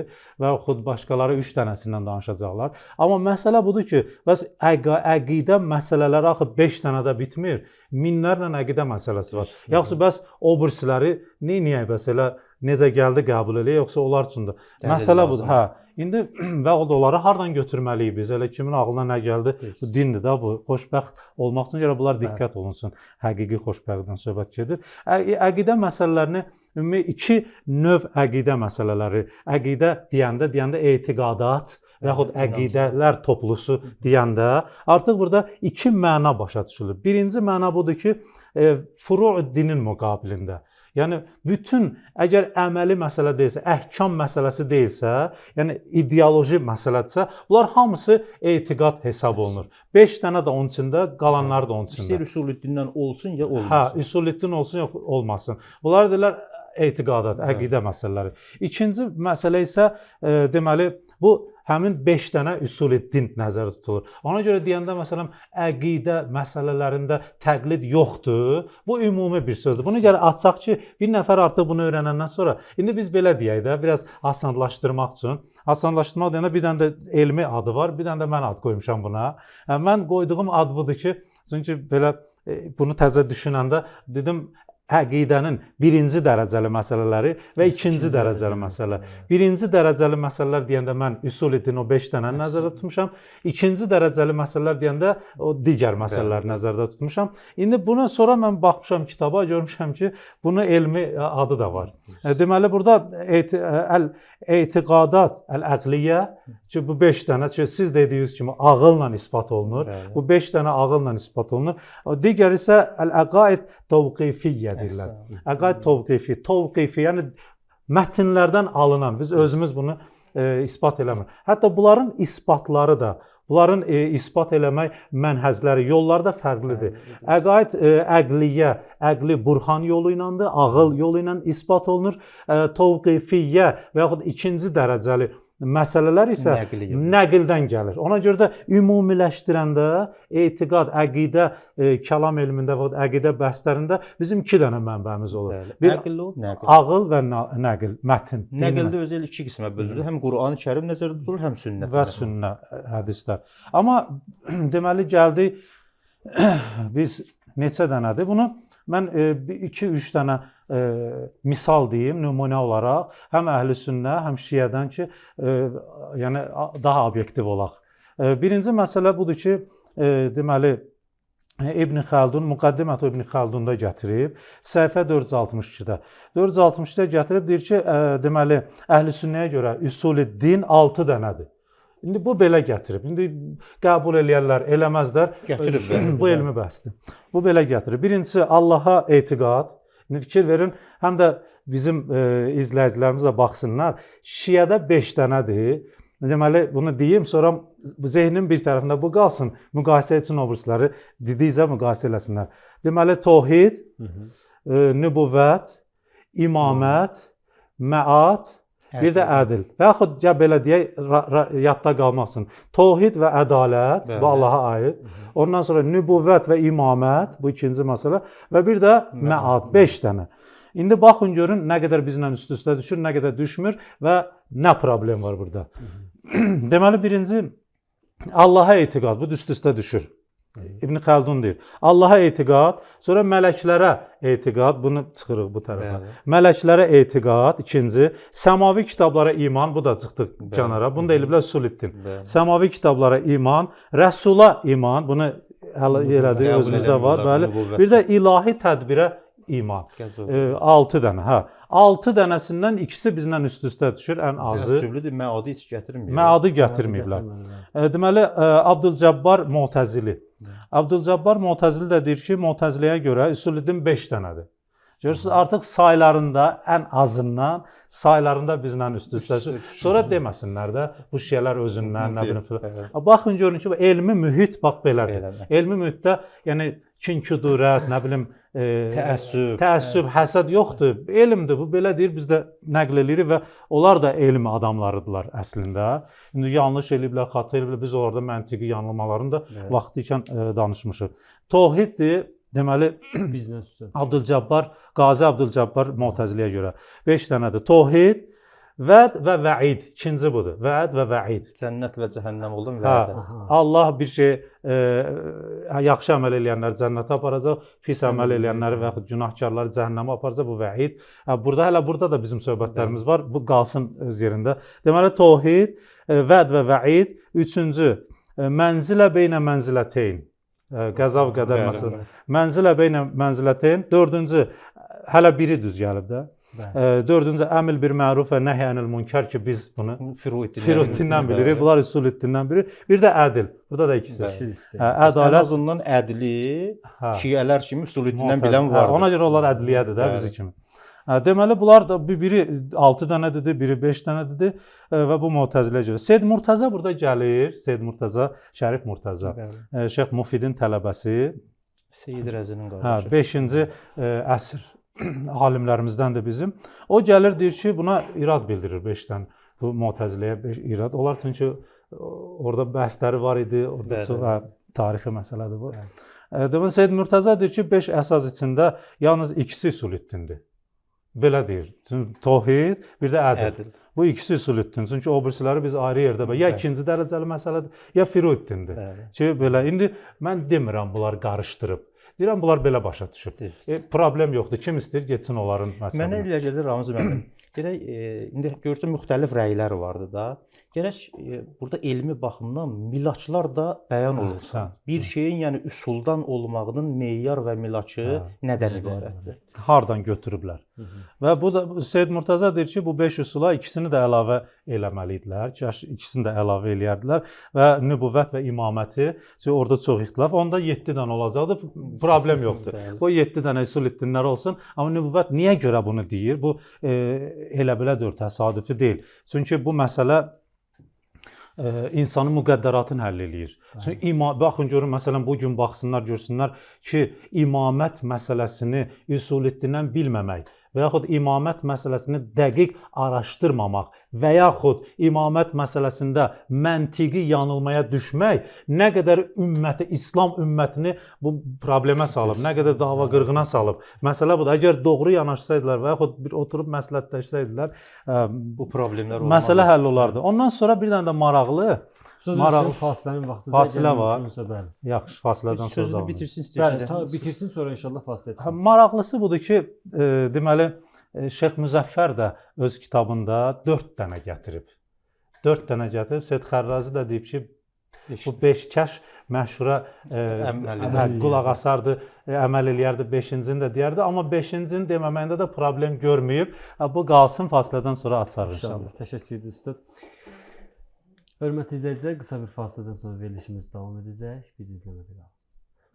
və yaxud başqaları 3 dənəsindən danışacaqlar. Amma məsələ budur ki, bəs əqidə məsələləri axı 5 dənədə bitmir. Minlərlə əqidə məsələsi var. Yoxsa bəs o birisiləri neyniyək bəs elə necə gəldi qəbul eləyək, yoxsa onlar üçün də. Məsələ budur. Hə. İndi və o da onları hardan götürməliyik biz? Elə kimin ağlına nə gəldi? Bu dindir də bu. Xoşbəxt olmaq üçün görə bunlar diqqət olunsun. Həqiqi xoşbəxtlikdən söhbət gedir. Əqidə məsələlərini ümumi iki növ əqidə məsələləri. Əqidə deyəndə etiqadat və yaxud əqidələr toplusu deyəndə artıq burada iki məna başa düşülür. Birinci məna budur ki, furu' dinin müqabilində. Yəni bütün əgər əməli məsələ deyilsə, əhkam məsələsi deyilsə, yəni ideoloji məsələdirsə, bunlar hamısı etiqad hesab olunur. 5 dənə də onun içində, qalanları da onun içində. İstəyir üsulüddindən olsun ya olmasın. Hə, üsulüddin olsun yox olmasın. Bunlar deyirlər etiqadat, əqidə məsələləri. İkinci məsələ isə deməli bu həmin 5 dənə üsulüddin nəzərdə tutulur. Ona görə deyəndə məsələn əqidə məsələlərində təqlid yoxdur. Bu ümumi bir sözdür. Bunu gərək açaq ki, bir nəfər artıq bunu öyrənəndən sonra indi biz belə deyək də, biraz asanlaşdırmaq üçün. Asanlaşdırmaq deyəndə bir dənə də elmi adı var, bir dənə də mən ad qoymuşam buna. Mən qoyduğum ad budur ki, çünki belə bunu təzə düşünəndə dedim əqidənin birinci dərəcəli məsələləri və ikinci dərəcəli məsələ. Birinci dərəcəli məsələlər deyəndə mən üsulüddin o 5 dənəni nəzərdə tutmuşam. İkinci dərəcəli məsələlər deyəndə o digər məsələləri nəzərdə tutmuşam. İndi buna sonra mən baxmışam kitaba, görmüşəm ki, bunun elmi adı da var. Deməli burada etiqadat əl-əqliyyə ki, bu 5 dənə ki, siz dediyiniz kimi ağılla isbat olunur. Bu 5 dənə ağılla isbat olunur. Digər isə əl-əqaid tövqifiyyə deyirlər. Əqaid tövqifi, tövqifi, yəni mətnlərdən alınan, biz özümüz bunu isbat eləmirik. Hətta bunların isbatları da, bunların isbat eləmək mənhəzləri, yolları da fərqlidir. Əqaid əqliyyə, əqli burhan yolu iləndir, ağıl yolu ilə isbat olunur. Tövqifiyyə və yaxud ikinci dərəcəli məsələlər isə nəqildən gəlir. Ona görə də ümumiləşdirəndə etiqad, əqidə, kəlam elmində və əqidə bəhslərində bizim iki dənə mənbəmiz olur. Bəli. Bir əql, nəqil. Ağıl və nəqil, mətn. Nəqildə özü elə iki qismə bölünür. Həm Qur'an-ı Kərim nəzərdə tutulur, həm sünnət. Və sünnə, hədislər. Amma deməli gəldik biz neçə dənədir? Bunu mən 2-3 dənə misal deyim, nümunə olaraq həm əhl-i sünnə, həm şiədən ki, yəni daha obyektiv olaq. Birinci məsələ budur ki, deməli İbn Xəldun Müqəddimət İbn Xəldunda gətirib, səhifə 462-də. 462-də gətirib deyir ki, deməli əhl-i sünnəyə görə üsulü-din 6 dənədir. İndi bu belə gətirib. İndi qəbul eləyərlər, eləməzlər. Gətirib. Bu elmi bəhsdir. Bu belə gətirib. Birincisi Allaha etiqad. İndi fikir verin, həm də bizim izləyicilərimiz də baxsınlar. Şiədə 5 dənədir. Deməli bunu deyim, sonra zehnin bir tərəfində bu qalsın. Müqayisə üçün o birisləri dedikcə müqayisə eləsinlər. Deməli təvhid, nübüvvət, imamət, məat, bir də ədil. Və yaxud ya belə deyək, yadda qalmaq üçün. Təvhid və ədalət, bu Allaha aid. Ondan sonra nübüvvət və imamət, bu ikinci məsələ və bir də məat, 5 dənə. İndi baxın görün nə qədər bizlə üst-üstə düşür, nə qədər düşmür və nə problem var burada. Deməli birinci Allaha etiqad, bu üst-üstə düşür. İbn Xəldun deyir. Allaha etiqad, sonra mələklərə etiqad, bunu çıxırıq bu tərəfə. Bəli. Mələklərə etiqad, ikinci, səmavi kitablara iman, bu da çıxdı Bəli. kənara. Bunu da eləyiblər Usulüddin. Bəli. Səmavi kitablara iman, Rəsula iman, bunu hələ elədi, Qəbul özümüzdə var, eləmirlər, bəli. nübüvvət. Bir də ilahi tədbirə iman. Qəzov. 6 dənə, hə. 6 dənəsindən ikisi bizlə üst-üstə düşür, ən azı. Təəccüblüdür, məadı heç gətirmir. Məadı gətirməyiblər. Deməli, Abdülcəbbar Mu'təzili. Abdülcəbbar Mu'təzili də deyir ki, Mu'təziliyə görə Üsulüddin 5 dənədir. Görürsüz, artıq saylarında ən azından saylarında bizlə üst-üstə düşür. Sonra deməsinlər də bu şiələr özündən, nə bilim filan. Bəli. Baxın görün ki, bu elmi mühit bax belədir. Belədir. Elmi mühitdə, yəni kin, kudurət, nə bilim, Təəssüb. təəssüb, həsəd yoxdur. Elmdir bu, belə deyir, biz də nəql eləyirik və onlar da elm adamlarıdırlar əslində. İndi yanlış eləyiblər, xata eləyiblər. Biz orada məntiqi yanılmalarını da Bəli. vaxtı ikən danışmışıq. Tövhiddir, deməli Bizlə üstə. Abdülcəbbar, Qazi Abdülcəbbar Mu'təziliyə görə 5 dənədir. Tövhid, vəd və vəid. İkinci budur. Vəd və vəid. Cənnət və cəhənnəm olan Hə. vədə. Aha. Allah bir şey yaxşı əməl eləyənləri cənnətə aparacaq, pis əməl eləyənləri və yaxud günahkarları cəhənnəmə aparacaq. Bu vəid. Hə, burada hələ burada da bizim söhbətlərimiz var. Bu qalsın öz yerində. Deməli tövhid, vəd və vəid. Üçüncü, mənzilə beynə mənziləteyn. Qəza və qədər Bəli. məsələ. Mənzilə beynə mənziləteyn. Dördüncü, hələ biri düz gəlib də. Bəli. Dördüncü, əml bir məruf və nəhy ənil münkər ki, biz bunu Firuddindən. Firuddindən bilirik. Bunlar Usulüddindən bilir. Bir də ədil. Burada da ikisi. Bəli. İkisi üstə. Hə, Ən ədalət. azından ədli Hə. şiələr kimi Usulüddindən Mu'təzili. bilən Hə, vardır. ona görə onlar ədliyyədir də Bəli. bizi kimi. Hə, deməli bunlar da biri 6 dənə dedi, biri 5 dənə dedi və bu Mu'təzilə görə. Seyyid Murtəza burada gəlir. Seyyid Murtəza, Şərif Murtəza. Bəli. Şeyx Mufidin tələbəsi. Seyid Rəzinin Hə, qardaşı. 5-ci əsr alimlərimizdəndir bizim. O gəlir deyir ki, buna irad bildirir 5 dənə bu Mu'təziləyə 5 irad. Onlar çünki orada bəhsləri var idi, orada Bəli. çox tarixi məsələdir bu. Bəli. Deməli Seyyid Murtəza deyir ki, 5 əsas içində yalnız ikisi Usulüddindir. Belə deyir. Çünki tövhid, bir də ədl. Ədl. Bu ikisi Usulüddin. Çünki o birisiləri biz ayrı yerdə ya Bəli. ikinci dərəcəli məsələdir, ya Firuddindir. Bəli. Ki belə indi mən demirəm bunlar qarışdırıb. Deyirəm bunlar belə başa düşüb. Düz. Problem yoxdur. Kim istəyir getsin onların məsələni. Mənə elə gəlir Ramiz müəllim. Gərək indi görürsən müxtəlif rəylər vardı da. Gərək burada elmi baxımdan milaçlar da bəyan olunsun. Hə, Bir şeyin, yəni üsuldan olmağının meyar və milaçı Hə. nədən ibarətdir? Hardan götürüblər? Hı -hı. Və bu da Seyyid Murtəza deyir ki, bu 5 üsula ikisini də əlavə eləməli idilər. Kaş ikisini də əlavə eləyərdilər və nübüvvət və imaməti, çünki orada çox ixtilaf. Onda 7 dənə olacaqdı. Problem yoxdur. Bəli. Bu 7 dənə üsulüddinlər olsun, amma nübüvvət niyə görə bunu deyir? Bu elə belə deyil, təsadüfi deyil. Çünki bu məsələ insanın müqəddəratını həll eləyir. Çünki baxın görün, məsələn bu gün baxsınlar, görsünlər ki, imamət məsələsini üsulüddindən bilməmək və yaxud imamət məsələsini dəqiq araşdırmamaq və yaxud imamət məsələsində məntiqi yanılmaya düşmək nə qədər ümməti, İslam ümmətini bu problemə salıb, nə qədər dava qırğına salıb. Məsələ budur. Əgər doğru yanaşsaydılar və yaxud bir oturub məsləhətləşsəydilər, Bu problemlər olmazdı. məsələ həll olardı. Ondan sonra bir dənə də maraqlı, Maraqlı fasilənin vaxtıdır. Fasilə Əgər var. mümkünsə, bəli. Yaxşı, fasilədən sonra Sözünü davam edək. bitirsin Bəli, istəyirsən. bitirsin sonra inşallah fasilə Hə, çıxar. maraqlısı budur ki, deməli Şeyx Müzəffər də öz kitabında 4 dənə gətirib. 4 dənə gətirib. Seyyid Xərrazi də deyib ki, bu 5 kəş məşhura Əməl qulaq asardı, əməl eləyərdi, 5-cini də deyərdi, amma 5-cini deməməyində də problem görməyib. Bu qalsın, fasilədən sonra açarıq inşallah. İnşallah. Təşəkkür edirik ustad. Hörmətli izləyicilər, qısa bir fasilədən sonra verilişimiz davam edəcək. Bizi izləmədə qalın.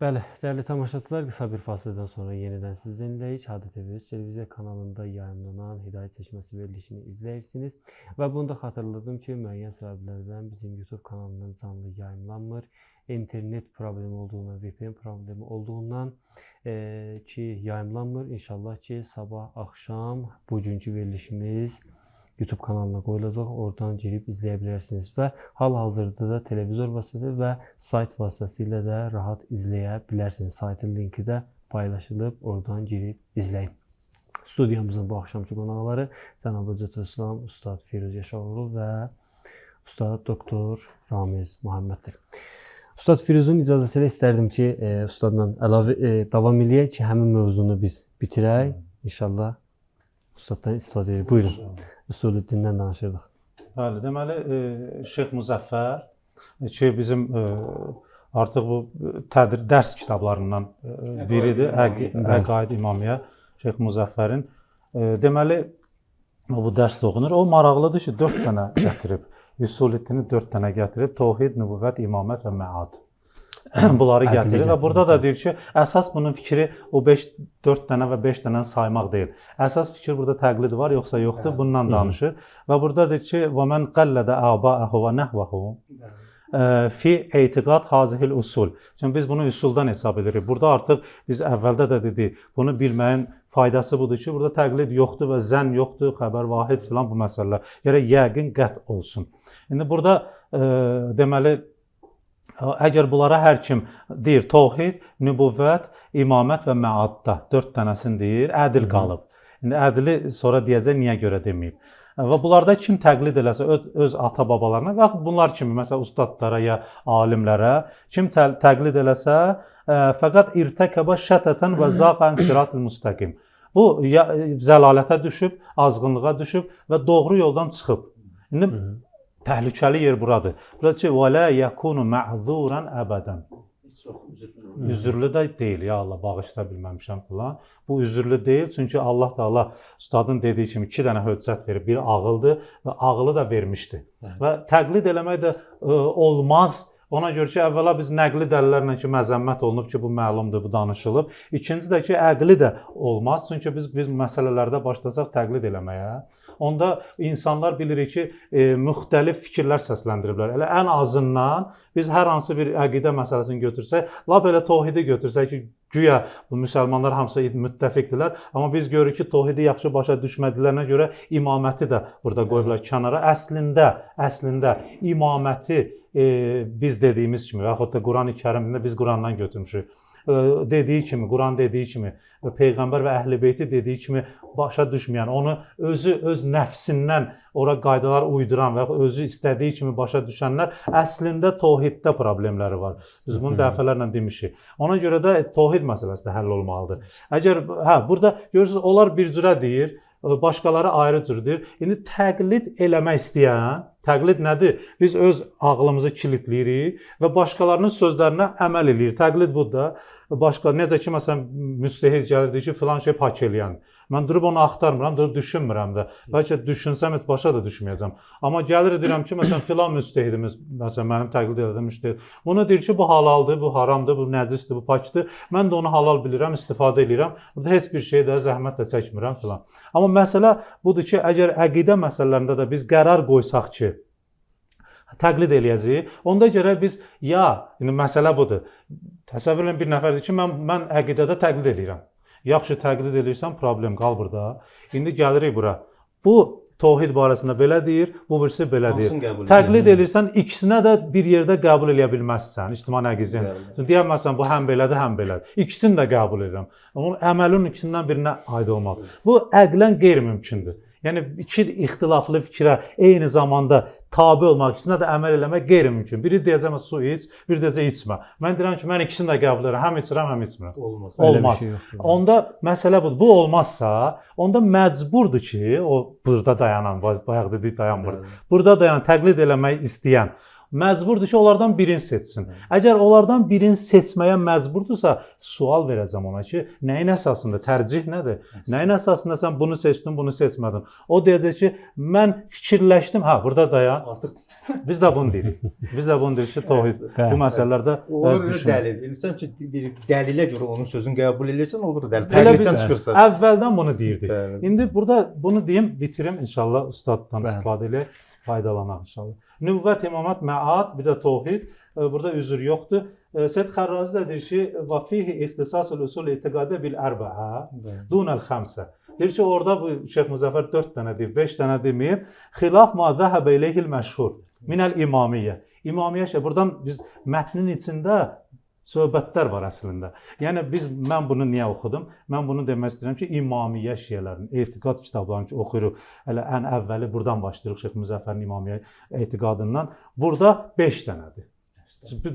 Bəli, dəyərli tamaşaçılar, qısa bir fasilədən sonra yenidən sizinləyik. Hadi TV televiziya kanalında yayımlanan Hidayət Çeşməsi verilişini izləyirsiniz. Və bunu da xatırladım ki, müəyyən səbəblərdən bizim YouTube kanalından canlı yayımlanmır. İnternet problemi olduğundan, VPN problemi olduğundan ki, yayımlanmır. İnşallah ki, sabah axşam bugünkü verilişimiz YouTube kanalına qoyulacaq. Oradan girib izləyə bilərsiniz və hal-hazırda da televizor vasitəsilə və sayt vasitəsilə də rahat izləyə bilərsiniz. Saytın linki də paylaşılıb, oradan girib izləyin. Studiyamızın bu axşamki qonaqları cənab Hüccətülislam Ustad Firuz Yaşaroğlu və Ustad Doktor Ramiz Muhamməddir. Ustad Firuzun icazəsi ilə istərdim ki, ustadla əlavə davam eləyək ki, həmin mövzunu biz bitirək. İnşallah ustaddan istifadə edirik. Buyurun. Usulüddindən danışırdıq. Bəli, deməli Şeyx Müzəffər ki, bizim artıq bu dərs kitablarından biridir. Əqaid İmamiyyə Şeyx Müzəffərin. Deməli bu dərs də oxunur. O maraqlıdır ki, 4 dənə gətirib. Usulüddini 4 dənə gətirib. Təvhid, nübüvvət, imamət və məad. Bunları gətirir və burada da deyir ki, əsas bunun fikri o 5 4 dənə və 5 dənəni saymaq deyil. Əsas fikir burada təqlid var yoxsa yoxdur, bundan danışır. Və burada deyir ki, və men qallədə abaəhu və nəhvəhu fi etiqad hazihil usul. Çünki biz bunu üsuldan hesab edirik. Burada artıq biz əvvəldə də dedik, bunu bilməyin faydası budur ki, burada təqlid yoxdur və zənn yoxdur, xəbər vahid filan bu məsələlər. Gərək yəqin qət olsun. İndi burada deməli əgər bunlara hər kim deyir təvhid, nübüvvət, imamət və məadda 4 dənəsini deyir, ədil qalıb. İndi ədili sonra deyəcək niyə görə deməyib. Və bunlarda kim təqlid eləsə öz ata-babalarına və yaxud bunlar kimi məsələn ustadlara ya alimlərə kim təqlid eləsə, fəqət irtəkəbə şətətən və zaqan siratul müstəqim. Bu ya, zəlalətə düşüb, azğınlığa düşüb və doğru yoldan çıxıb. İndi təhlükəli yer buradır. Burada ki, və la yakunu ma'zuran əbədən. Üzürlü də deyil, ya Allah bağışla bilməmişəm filan. Bu üzürlü deyil, çünki Allah Taala ustadın dediyi kimi 2 dənə höccət verib, biri ağıldır və ağılı da vermişdi. Və təqlid eləmək də olmaz. Ona görə ki, əvvəla biz nəqli dəlillərlə ki, məzəmmət olunub ki, bu məlumdur, bu danışılıb. İkinci də ki, əqli də olmaz. Çünki biz məsələlərdə başlasaq təqlid eləməyə, onda insanlar bilirik ki, müxtəlif fikirlər səsləndiriblər. Elə ən azından biz hər hansı bir əqidə məsələsini götürsək, lap elə təvhidi götürsək ki, güya bu müsəlmanlar hamısı müttəfiqdirlər, amma biz görürük ki, təvhidi yaxşı başa düşmədiklərinə görə imaməti də burada qoyublar kənara. Əslində imaməti biz dediyimiz kimi və yaxud da Quran-ı Kərimdə biz Qurandan götürmüşük. Dediyi kimi, Quran dediyi kimi, Peyğəmbər və Əhl-i Beyti dediyi kimi başa düşməyən, onu özü öz nəfsindən ora qaydalar uyduran və özü istədiyi kimi başa düşənlər əslində təvhiddə problemləri var. Biz bunu dəfələrlə demişik. Ona görə də təvhid məsələsi də həll olmalıdır. Əgər burada görürsüz onlar bir cürə deyir, başqaları ayrı cür deyir. İndi təqlid eləmək istəyən, təqlid nədir? Biz öz ağlımızı kilitləyirik və başqalarının sözlərinə əməl eləyirik. Təqlid budur da. Başqa necə ki məsələn müstehid gəlir deyir ki, filan şey pak eləyən. Mən durub onu axtarmıram, durub düşünmürəm də. Bəlkə düşünsəm heç başa da düşməyəcəm. Amma gəlir deyirəm ki, məsələn filan müstehidimiz, məsələn mənim təqlid elədiyim müstehid. Bunu deyir ki, bu halaldır, bu haramdır, bu nəcisdir, bu pakdır. Mən də onu halal bilirəm, istifadə eləyirəm. Burada heç bir şey də zəhmət də çəkmirəm filan. Amma məsələ budur ki, əgər əqidə məsələlərində də biz qərar qoysaq ki, təqlid eləyəcəyik, onda gərək biz ya, indi məsələ budur. Təsəvvür edin bir nəfər deyir ki, mən əqidədə təqlid eləyirəm. Yaxşı təqlid eləyirsən, problem qal burada. İndi gəlirik bura. Bu təvhid barəsində belə deyir, bu birisi belə deyir. Təqlid eləyirsən, ikisinə də bir yerdə qəbul eləyə bilməzsən, ictima nəqizin. Deyəməzsən bu həm belədir, həm belədir. İkisini də qəbul edirəm. Onun əməlin ikisindən birinə aid olmalı. Bu əqlən qeyri-mümkündür. Yəni iki ixtilaflı fikrə eyni zamanda tabe olmaq, ikisinə də əməl eləmək qeyri-mümkün. Biri deyəcək su iç, biri deyəcək içmə. Mən deyirəm ki, mən ikisini də qəbul edirəm, həm içirəm, həm içmirəm. Olmaz. Olmaz. Şey yoxdur. Onda məsələ budur. Bu olmazsa, onda məcburdur ki, o burada dayanan, bayaq dedik dayanmır. Burada dayanan, təqlid eləmək istəyən məcburdur ki, onlardan birini seçsin. Əgər onlardan birini seçməyə məcburdursa, sual verəcəm ona ki, nəyin əsasında, tərcih nədir? Nəyin əsasında sən bunu seçdin, bunu seçmədin? O deyəcək ki, mən fikirləşdim. Hə, burada dayan. Artıq Biz də bunu deyirik. Biz də bunu deyirik ki, təvhid bu məsələlərdə olur düşünün. Dəlil. İnsan ki bir dəlilə görə onun sözünü qəbul eləyirsən, olur dəlil. Elə biz Təqliddən çıxırsan. əvvəldən bunu deyirdik. Bəli. İndi burada bunu deyim, bitirim inşallah ustaddan Bəli. istifadə eləyək, faydalanaq inşallah. Nüvvət, imamət, məad, bir də təvhid. Burada üzr yoxdur. Seyyid Xərrazi də deyir ki, və fihi ixtisasul usul etiqadə bil ərbəə dunəl xəmsə. Deyir ki, orada bu Şeyx Müzəffər 4 dənə deyib, 5 dənə deməyib. Xilaf ma zəhəbə ileyhil məşhur minəl imamiyyə. İmamiyyə şey, buradan biz mətnin içində söhbətlər var əslində. Yəni mən bunu niyə oxudum? Mən bunu demək istəyirəm ki, İmamiyyə şiələrinin etiqad kitablarını ki oxuyuruq. Hələ ən əvvəli buradan başlayırıq Şeyx Müzəffərin İmamiyyə etiqadından. Burada 5 dənədir.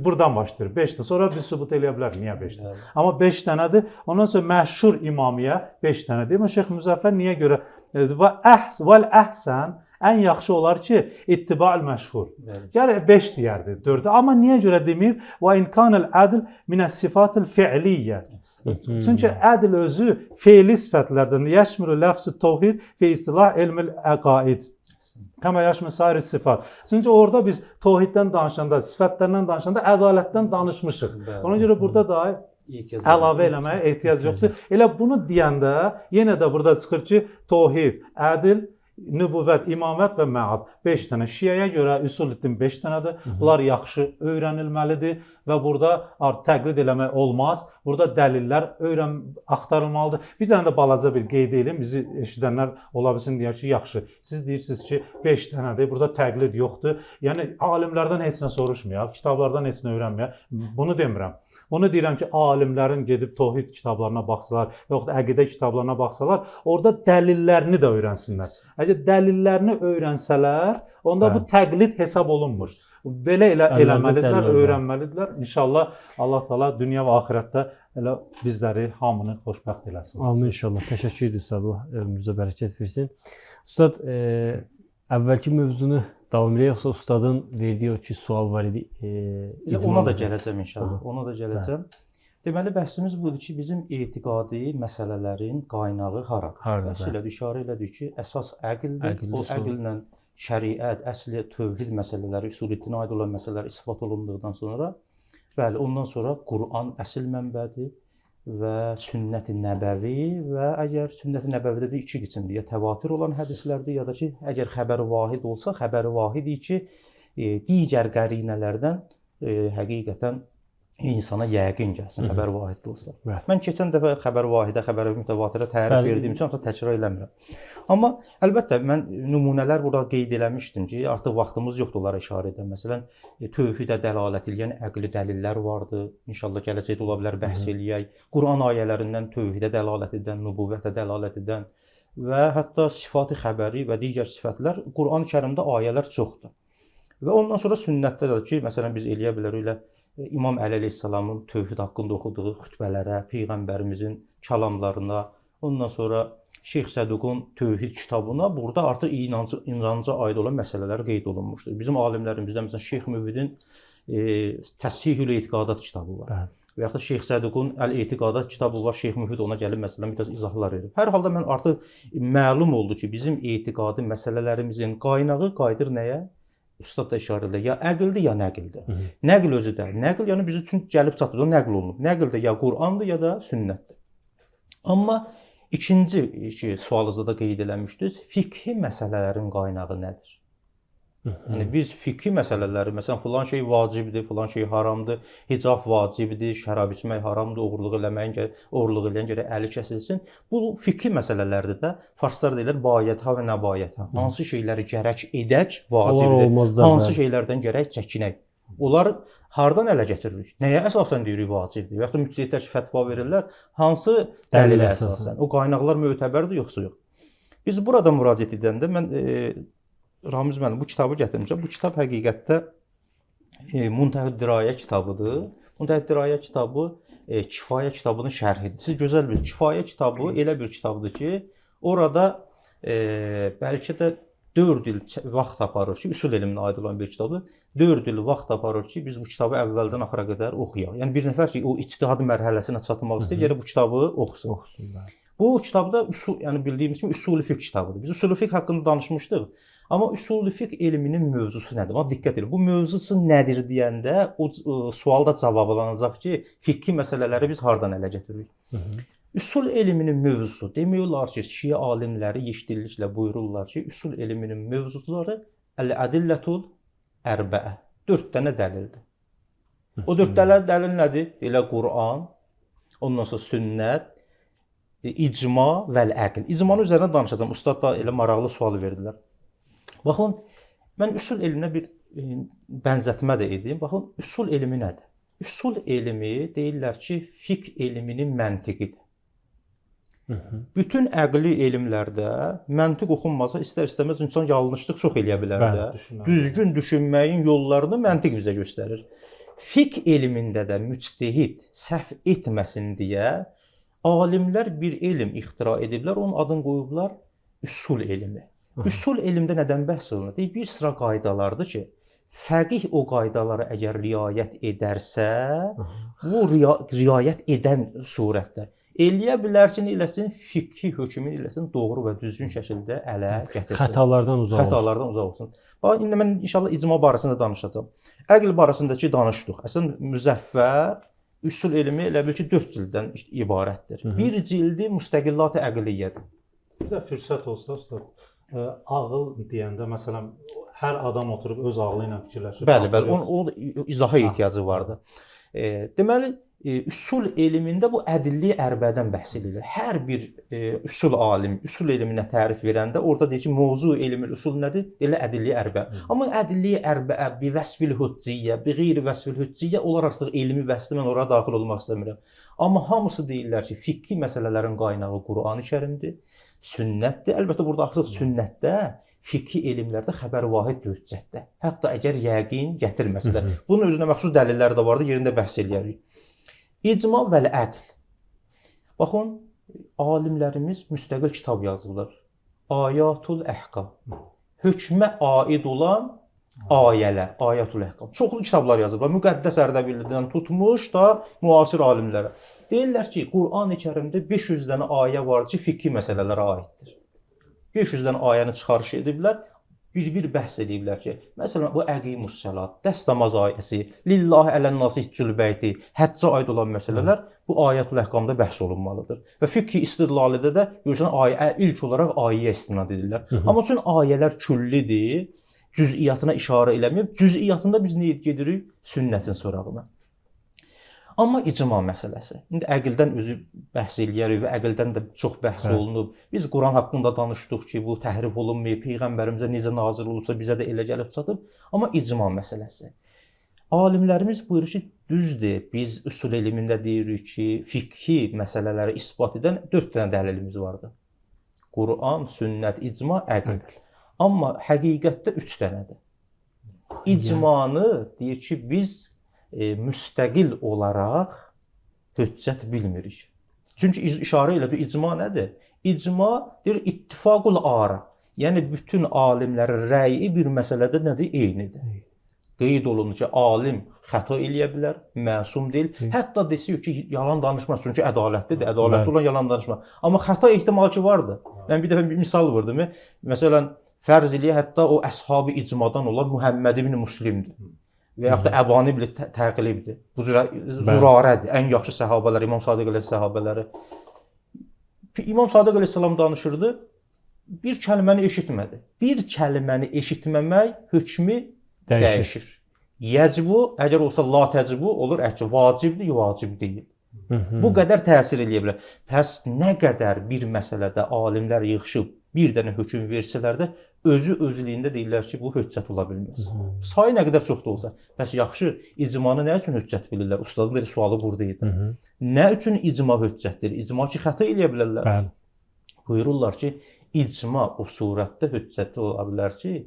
Buradan başlayır. 5-dir. Sonra biz sübut eləyə bilərik niyə 5-dir. Amma 5 dənədir. Ondan sonra məşhur İmamiyyə 5 dənədir. Amma Şeyx Müzəffər niyə görə və əhs vəl əhsən ən yaxşı olar ki, ittiba'ül məşhur. Gərək 5 deyərdi, 4. Amma niyə görə deməyib? Və in kanəl ədl minəs-sifatil fi'liyyə. Çünki ədl özü feili sifətlərdəndir. Yəşmilu ləfz-i təvhid fi istilah elmil əqaid. Kəmə yaşmı sair sifat. Çünki orada biz təvhiddən danışanda, sifətlərdən danışanda ədalətdən danışmışıq. Ona görə burada da əlavə eləməyə ehtiyac yoxdur. Elə bunu deyəndə yenə də burada çıxır ki, təvhid, ədl, nübüvvət, imamət və məad 5 dənə. Şiəyə görə üsul-din 5 dənədir. Bunlar yaxşı öyrənilməlidir və burada artıq təqlid eləmək olmaz. Burada dəlillər axtarılmalıdır. Bir dənə də balaca bir qeyd eləyim, bizi eşidənlər ola bilsin deyər ki, yaxşı. Siz deyirsiniz ki, 5 dənədir, burada təqlid yoxdur. Yəni alimlərdən heç nə soruşmayaq, kitablardan heç nə öyrənməyək. Bunu demirəm. Onu deyirəm ki, alimlərin gedib təvhid kitablarına baxsalar, yoxud da əqidə kitablarına baxsalar, orada dəlillərini də öyrənsinlər. Əgər dəlillərini öyrənsələr, onda bu təqlid hesab olunmur. Belə elə eləməlidirlər, öyrənməlidirlər. İnşallah Allah Taala dünya və axirətdə elə bizləri hamını xoşbəxt eləsin. Amin inşallah. Təşəkkür edirik ustad. Allah ömrünüzə bərəkət versin. Ustad, əvvəlki mövzunu davam eləyək, yoxsa ustadın verdiyi o ki sual var idi? Elə ona da gələcəm inşallah. Ona da gələcəm. Deməli bəhsimiz budur ki, bizim etiqadi məsələlərin qaynağı haradır? Bəhs elədik, işarə elədik ki, əsas əqldir. O əqllə şəriət, əsli tövhid məsələləri, üsul-dinə aid olan məsələlər isbat olunduqdan sonra, bəli, ondan sonra Quran əsl mənbədir və sünnət-i nəbəvi və əgər sünnət-i nəbəvidə də iki qismdir, ya təvatur olan hədislərdir, ya da ki, əgər xəbəri vahid olsa, xəbəri vahid ki, digər qərinələrdən həqiqətən insana yəqin gəlsin, xəbər vahid olsa. Bəli. Mən keçən dəfə xəbər vahidə, xəbər mütəvatirə tərif verdiyim üçün artıq təkrar eləmirəm. Amma əlbəttə mən nümunələr burada qeyd eləmişdim ki, artıq vaxtımız yoxdur onlara işarə edən. Məsələn, tövhidə dəlalət eləyən əqli dəlillər vardı. İnşallah gələcəkdə ola bilər bəhs eləyək. Quran ayələrindən tövhidə dəlalət edən, nübüvvətə dəlalət edən və hətta sifat-ı xəbəri və digər sifətlər Quran-ı Kərimdə ayələr çoxdur. Və ondan sonra sünnətdə də ki, məsələn biz eləyə bilərik elə İmam Əli əleyhissalamın tövhid haqqında oxuduğu xütbələrə, peyğəmbərimizin kəlamlarına, ondan sonra Şeyx Səduqun tövhid kitabına burada artıq inanca aid olan məsələlər qeyd olunmuşdur. Bizim alimlərimizdən məsələn Şeyx Müfidin Təshihül Etiqadat kitabı var. Bəli. Və yaxud da Şeyx Səduqun Əl-Etiqadat kitabı var. Şeyx Müfid ona gəlib məsələn biraz izahlar verib. Hər halda mən artıq məlum oldu ki, bizim etiqadi məsələlərimizin qaynağı qayıdır nəyə? Ustad da işarə edir. Ya əqldir, ya nəqldir. Nəql özü də. Nəql yəni biz üçün gəlib çatır, o nəql olunub. Nəql də ya Qur'andır, ya da sünnətdir. Amma ikinci ki, sualınızda da qeyd eləmişdiniz, fiqhi məsələlərin qaynağı nədir? Yəni biz fiqhi məsələləri, məsələn, filan şey vacibdir, filan şey haramdır, hicab vacibdir, şərab içmək haramdır, oğurluq eləməyin, oğurluq eləyən gərək əli kəsilsin. Bu fiqhi məsələlərdir də. Farslar deyirlər bayətha və nəbayətha. Hansı şeyləri gərək edək, vacibdir. Hansı şeylərdən gərək çəkinək. Onlar hardan ələ gətiririk? Nəyə əsasən deyirik vacibdir? Və yaxud da müctəhidlər ki, fətva verirlər, hansı dəlilə əsasən? O qaynaqlar mötəbərdir yoxsa yox? Biz burada müraciət edəndə mən Ramiz müəllim, bu kitabı gətirmişəm. Bu kitab həqiqətdə Muntəhü Dirayə kitabıdır. Muntəhü Dirayə kitabı Kifayə kitabının şərhidir. Siz gözəl bilirsiniz, Kifayə kitabı elə bir kitabdır ki, orada bəlkə də 4 il vaxt aparır ki, üsul elminə aid olan bir kitabdır. 4 il vaxt aparır ki, biz bu kitabı əvvəldən axıra qədər oxuyaq. Yəni bir nəfər ki, o ictihad mərhələsinə çatmaq istəyir, gərək bu kitabı oxusun. Bu kitabda üsul, yəni bildiyimiz kimi üsul-i fiqh kitabıdır. Biz üsul-i fiqh haqqında danışmışdıq. Amma üsul-i fiqh elminin mövzusu nədir? Bax diqqət edin. Bu mövzusu nədir deyəndə o sualda cavablanacaq ki, fiqhi məsələləri biz hardan ələ gətiririk? Üsul elminin mövzusu demək olar ki, şiə alimləri yeşdilliklə buyururlar ki, üsul elminin mövzuları əl-ədillətul ərbəə. 4 dənə dəlildir. O 4 dənə dəlil nədir? Elə Quran, ondan sonra sünnət, icma və əql. İcmanın üzərinə danışacağam. Ustad da elə maraqlı sual verdilər. Baxın, mən üsul elminə bir bənzətmə də edeyim. Baxın, üsul elmi nədir? Üsul elmi deyirlər ki, fiqh elminin məntiqidir. Bütün əqli elmlərdə məntiq oxunmasa istər-istəməz insan yanlışlıq çox eləyə bilər də. Düzgün düşünməyin yollarını məntiq bizə göstərir. Fiqh elmində də müctehid səhv etməsin deyə alimlər bir elm ixtira ediblər, onun adını qoyublar üsul elmi. Üsul elmdə nədən bəhs olunur? Deyir, bir sıra qaydalardır ki, fəqih o qaydalara əgər riayət edərsə, bu riayət edən surətdə eləyə bilər ki, eləsin, fiqhi hökmünü eləsin, doğru və düzgün şəkildə ələ gətirsin. Xətalardan uzaq olsun. Xətalardan uzaq olsun. Bax, indi mən inşallah icma barəsində danışacağam. Əql barəsindəki danışdıq. Əslində Müzəffər üsul elmi elə bil ki, 4 cilddən ibarətdir. Bir cildi müstəqillat-ı əqliyyədir. Bir də fürsət olsa ustad, ağıl deyəndə məsələn hər adam oturub öz ağlı ilə fikirləşir. Bəli, bəli, onun izaha ehtiyacı vardır. Deməli, üsul elmində bu ədilli ərbədən bəhs edirlər. Hər bir üsul alim üsul elminə tərif verəndə orada deyir ki, mövzu elmül üsul nədir? Elə ədilli ərbə. Amma ədilli ərbə bi vəsfil hücciyyə, bi qeyri vəsfil hücciyyə onlar artıq elmi vəsfdir, mən ora daxil olmaq istəmirəm. Amma hamısı deyirlər ki, fiqhi məsələlərin qaynağı Qurani-Kərimdir, sünnətdir. Əlbəttə burada artıq sünnətdə, fiqhi elmlərdə xəbər vahiddir hüccətdə. Hətta əgər yəqin gətirməsələr. Bunun özünə məxsus dəlillər də vardır, yerində bəhs eləyərik. İcma və əql. Baxın, alimlərimiz müstəqil kitab yazıblar. Ayatul Əhkam. Hökmə aid olan ayələr, Ayatul Əhkam. Çoxlu kitablar yazıblar. Müqəddəs Ərdəbillidən tutmuş da müasir alimlərə. Deyirlər ki, Qurani-Kərimdə 500 dənə ayə var ki, fiqhi məsələlərə aiddir. 500 dənə ayəni çıxarış ediblər, bir-bir bəhs ediblər ki, məsələn, bu əqimus səlat, dəstəmaz ayəsi, lillahi ələn-nasi hiccül beyti, həccə aid olan məsələlər bu Ayatul Əhkamda bəhs olunmalıdır. Və fiqhi istidlalidə də görürsən ayə ilk olaraq ayəyə istinad edirlər. Amma üçün ayələr küllidir, cüz'iyyatına işarə eləməyib. Cüz'iyyatında biz nə gedirik? Sünnətin sorağına. Amma icma məsələsi. İndi əqldən özü bəhs eləyərik və əqldən də çox bəhs olunub. Biz Quran haqqında danışdıq ki, bu təhrif olunmayıb, peyğəmbərimizə necə nazil olubsa bizə də elə gəlib çatıb. Amma icma məsələsi. Alimlərimiz buyurur ki, düzdür, biz üsul elmində deyirik ki, fiqhi məsələləri isbat edən 4 dənə dəlilimiz vardır. Quran, sünnət, icma, əql. Amma həqiqətdə 3 dənədir. İcmanı deyir ki, biz müstəqil olaraq hüccət bilmirik. Çünki işarə elədi, icma nədir? İcma deyir ittifaqul ara. Yəni bütün alimlərin rəyi bir məsələdə nədir? Eynidir. Qeyd olunur ki, alim xəta eləyə bilər, məsum deyil. Hətta desək ki, yalan danışmaz, çünki ədalətlidir, ədalətli olan yalan danışmaz. Amma xəta ehtimalı ki vardır. Mən bir dəfə bir misal vurdum. Məsələn, fərz eləyək, hətta o əshabı icmadan olan Muhammed ibn Müslimdir. Və yaxud da Əbani ibn Təqlibdir. Bu cürə Zürarədir. Ən yaxşı səhabələr, İmam Sadiq əleyhissalam səhabələri. İmam Sadiq əleyhissalam danışırdı, bir kəlməni eşitmədi. Bir kəlməni eşitməmək hökmü dəyişir. Yəcbu, əgər olsa la təcbu olur, əksi vacibdir, vacib deyil. Bu qədər təsir eləyə bilər. Pəs nə qədər bir məsələdə alimlər yığışıb bir dənə hökm versələr də özü özlüyündə deyirlər ki, bu höccət ola bilməz. Sayı nə qədər çox da olsa. Bəs yaxşı, icmanı nə üçün höccət bilirlər? Ustadın bir sualı burada idi. Nə üçün icma höccətdir? İcma ki, xəta eləyə bilərlər. Bəli. Buyururlar ki, icma o surətdə höccətli ola bilər ki,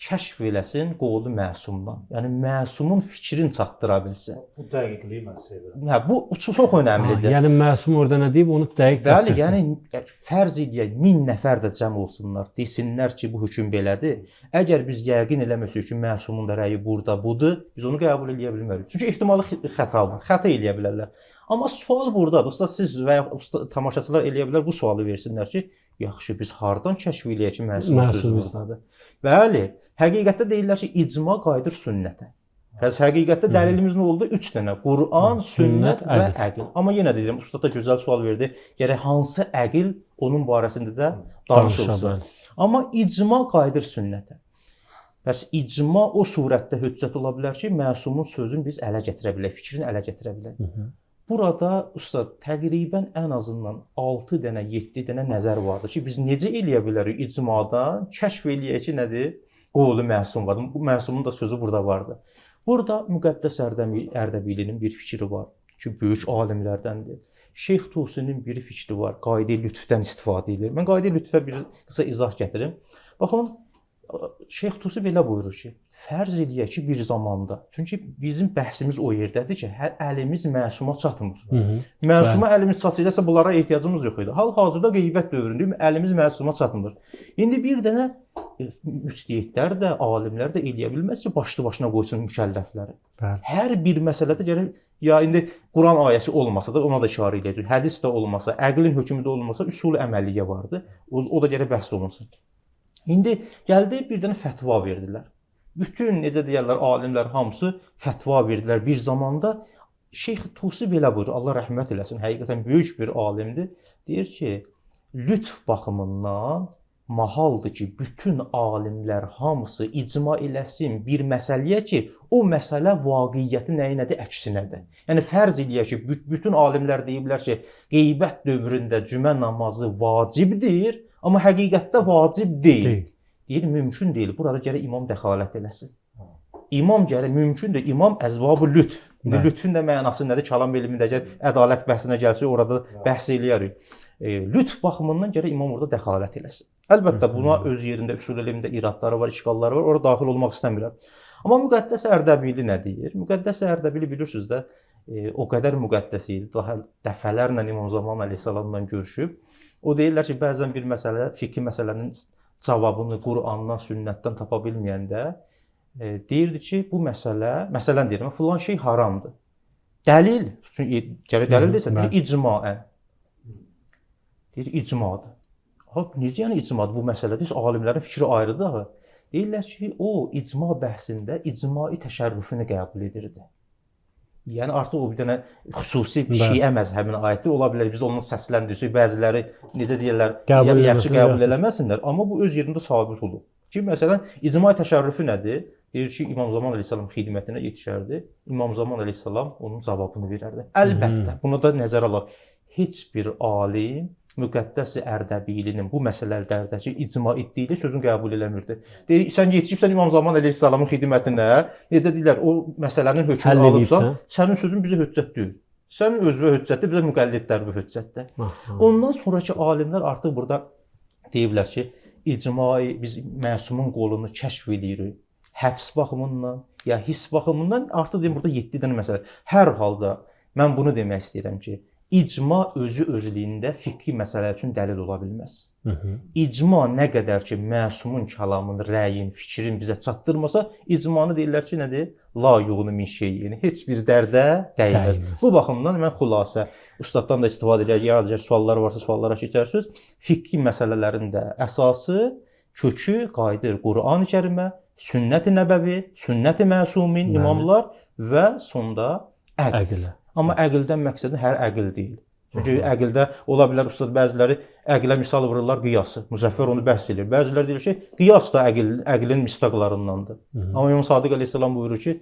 kəşf eləsin qovlu məsumdan. Yəni məsumun fikrini çatdıra bilsin. Bu dəqiqliyi mən sevirəm. Hə, bu çox önəmlidir. Yəni məsum orada nə deyib, onu dəqiq çatdırsın. Bəli, yəni fərz eləyək 1000 nəfər də cəm olsunlar, desinlər ki, bu hökm belədir. Əgər biz yəqin eləməsək ki, məsumun da rəyi burada budur, biz onu qəbul eləyə bilmərik. Çünki ehtimalı xəta var. Xəta eləyə bilərlər. Amma sual burdadır. Usta siz və ya usta, tamaşaçılar eləyə bilər bu sualı versinlər ki, yaxşı biz hardan kəşf eləyək ki, məsumun sözü buradadır? Bəli, həqiqətdə deyirlər ki, icma qayıdır sünnətə. Pəs həqiqətdə dəlilimiz nə oldu? 3 dənə: Quran, sünnət və əql. Amma yenə deyirəm, usta da gözəl sual verdi. Gərək hansı əql onun barəsində də danışılsın. Amma icma qayıdır sünnətə. Bəs icma o surətdə höccət ola bilər ki, məsumun sözünü biz ələ gətirə bilək, fikrini ələ gətirə bilək. Burada usta təqribən ən azından 6 dənə, 7 dənə nəzər vardır ki, biz necə eləyə bilərik icmadan kəşf eləyək ki, nədir? Qovlu məsum var. Bu məsumun da sözü burada vardı. Burada Müqəddəs Ərdəbilinin bir fikri var ki, böyük alimlərdəndir. Şeyx Tusinin bir fikri var. Qayda-i lütfdən istifadə edir. Mən qayda-i lütfə bir qısa izah gətirim. Baxın, Şeyx Tusi belə buyurur ki, Fərz eləyək ki, bir zamanda. Çünki bizim bəhsimiz o yerdədir ki, hər əlimiz məsuma çatmır. Məsuma əlimiz çatsaydısa bunlara ehtiyacımız yox idi. Hal-hazırda qeybət dövründəyik, əlimiz məsuma çatmır. İndi bir dənə müctəhidlər də, alimlər də eləyə bilməz ki, başlı başına qoysun mükəlləfləri. Bəli. Hər bir məsələdə gərək ya indi Quran ayəsi olmasa da ona da işarə eləyəcək. Hədis də olmasa, əqlin hökmü də olmasa üsul əməliyyə vardı. O da gərək bəhs olunsun. İndi gəldi bir dənə fətva verdilər. Bütün necə deyirlər alimlər hamısı fətva verdilər bir zamanda. Şeyx Tusi belə buyurur, Allah rəhmət eləsin, həqiqətən böyük bir alimdir. Deyir ki, lütf baxımından mahaldır ki, bütün alimlər hamısı icma eləsin bir məsələyə ki, o məsələ vaqiyyətin nəyinədir, əksinədir. Yəni fərz eləyək ki, bütün alimlər deyiblər ki, qeybət dövründə cümə namazı vacibdir, amma həqiqətdə vacib deyil. Deyir, mümkün deyil. Burada gərək imam dəxalət eləsin. İmam gərək mümkündür. İmam əzbab-ı lütf. İndi lütfün də mənası nədir? Kəlam elmində əgər ədalət bəhsinə gəlsə, orada bəhs eləyərik. Lütf baxımından gərək imam orada dəxalət eləsin. Əlbəttə buna öz yerində üsul elmində iradları var, işgalları var. Ora daxil olmaq istəmirəm. Amma Müqəddəs Ərdəbili nə deyir? Müqəddəs Ərdəbili bilirsiniz də, o qədər müqəddəs idi. Daha dəfələrlə İmam Zaman əleyhissalamla görüşüb. O deyirlər ki, bəzən bir məsələ, fiqhi məsələnin cavabını Qurandan, sünnətdən tapa bilməyəndə deyirdi ki, bu məsələ, məsələn deyirəm, filan şey haramdır. Dəlil, çünki gərək dəlil desən, deyir icmaən. Deyir icmadır. Ha, necə yəni icmadır bu məsələdə? Heç alimlərin fikri ayrıdır axı. Deyirlər ki, o icma bəhsində icmai təşərrüfünü qəbul edirdi. Yəni artıq o bir dənə xüsusi şiə məzhəbinə aiddir. Ola bilər biz ondan səsləndirsək, bəziləri necə deyirlər, yaxşı qəbul eləməsinlər, amma bu öz yerində sabit olub. Ki, məsələn, icma təşərrüfü nədir? Deyir ki, İmam Zaman əleyhissalam xidmətinə yetişərdi. İmam Zaman əleyhissalam onun cavabını verərdi. Əlbəttə, bunu da nəzərə alaq. Heç bir alim Müqəddəs Ərdəbilinin bu məsələlərdəki icma etdiyi sözünü qəbul eləmirdi. Deyir, sən yetişibsən İmam Zaman əleyhissalamın xidmətinə, necə deyirlər, o məsələnin hökmünü alıbsan, sənin sözün bizə höccət deyil. Sənin özünə höccətdir, bizə müqəllidlər bu höccətdir. Ondan sonraki alimlər artıq burada deyiblər ki, icmai biz məsumun qolunu kəşf eləyirik. Həds baxımından ya hiss baxımından artıq deyim burada 7 dənə məsələ. Hər halda mən bunu demək istəyirəm ki, İcma özü özlüyündə fiqhi məsələ üçün dəlil ola bilməz. İcma nə qədər ki məsumun kəlamın, rəyin, fikrin bizə çatdırmasa, icmanı deyirlər ki, nədir? La yuğnu min şey, yəni heç bir dərdə dəyməz. Bu baxımdan mən xülasə ustaddan da istifadə edərək, əgər suallar varsa suallara keçərsiniz. Fiqhi məsələlərin də əsası, kökü qayıdır Qur'an-ı Kərimə, sünnət-i nəbəvi, sünnət-i məsumin, imamlar və sonda əql. Amma əqldən məqsədi hər əql deyil. Çünki əqldə ola bilər ustad bəziləri əqlə misal vururlar qiyası. Müzəffər onu bəhs edir. Bəziləri deyir ki, qiyas da əqlin mistaqlarındandır. Amma İmam Sadiq əleyhissalam buyurur ki,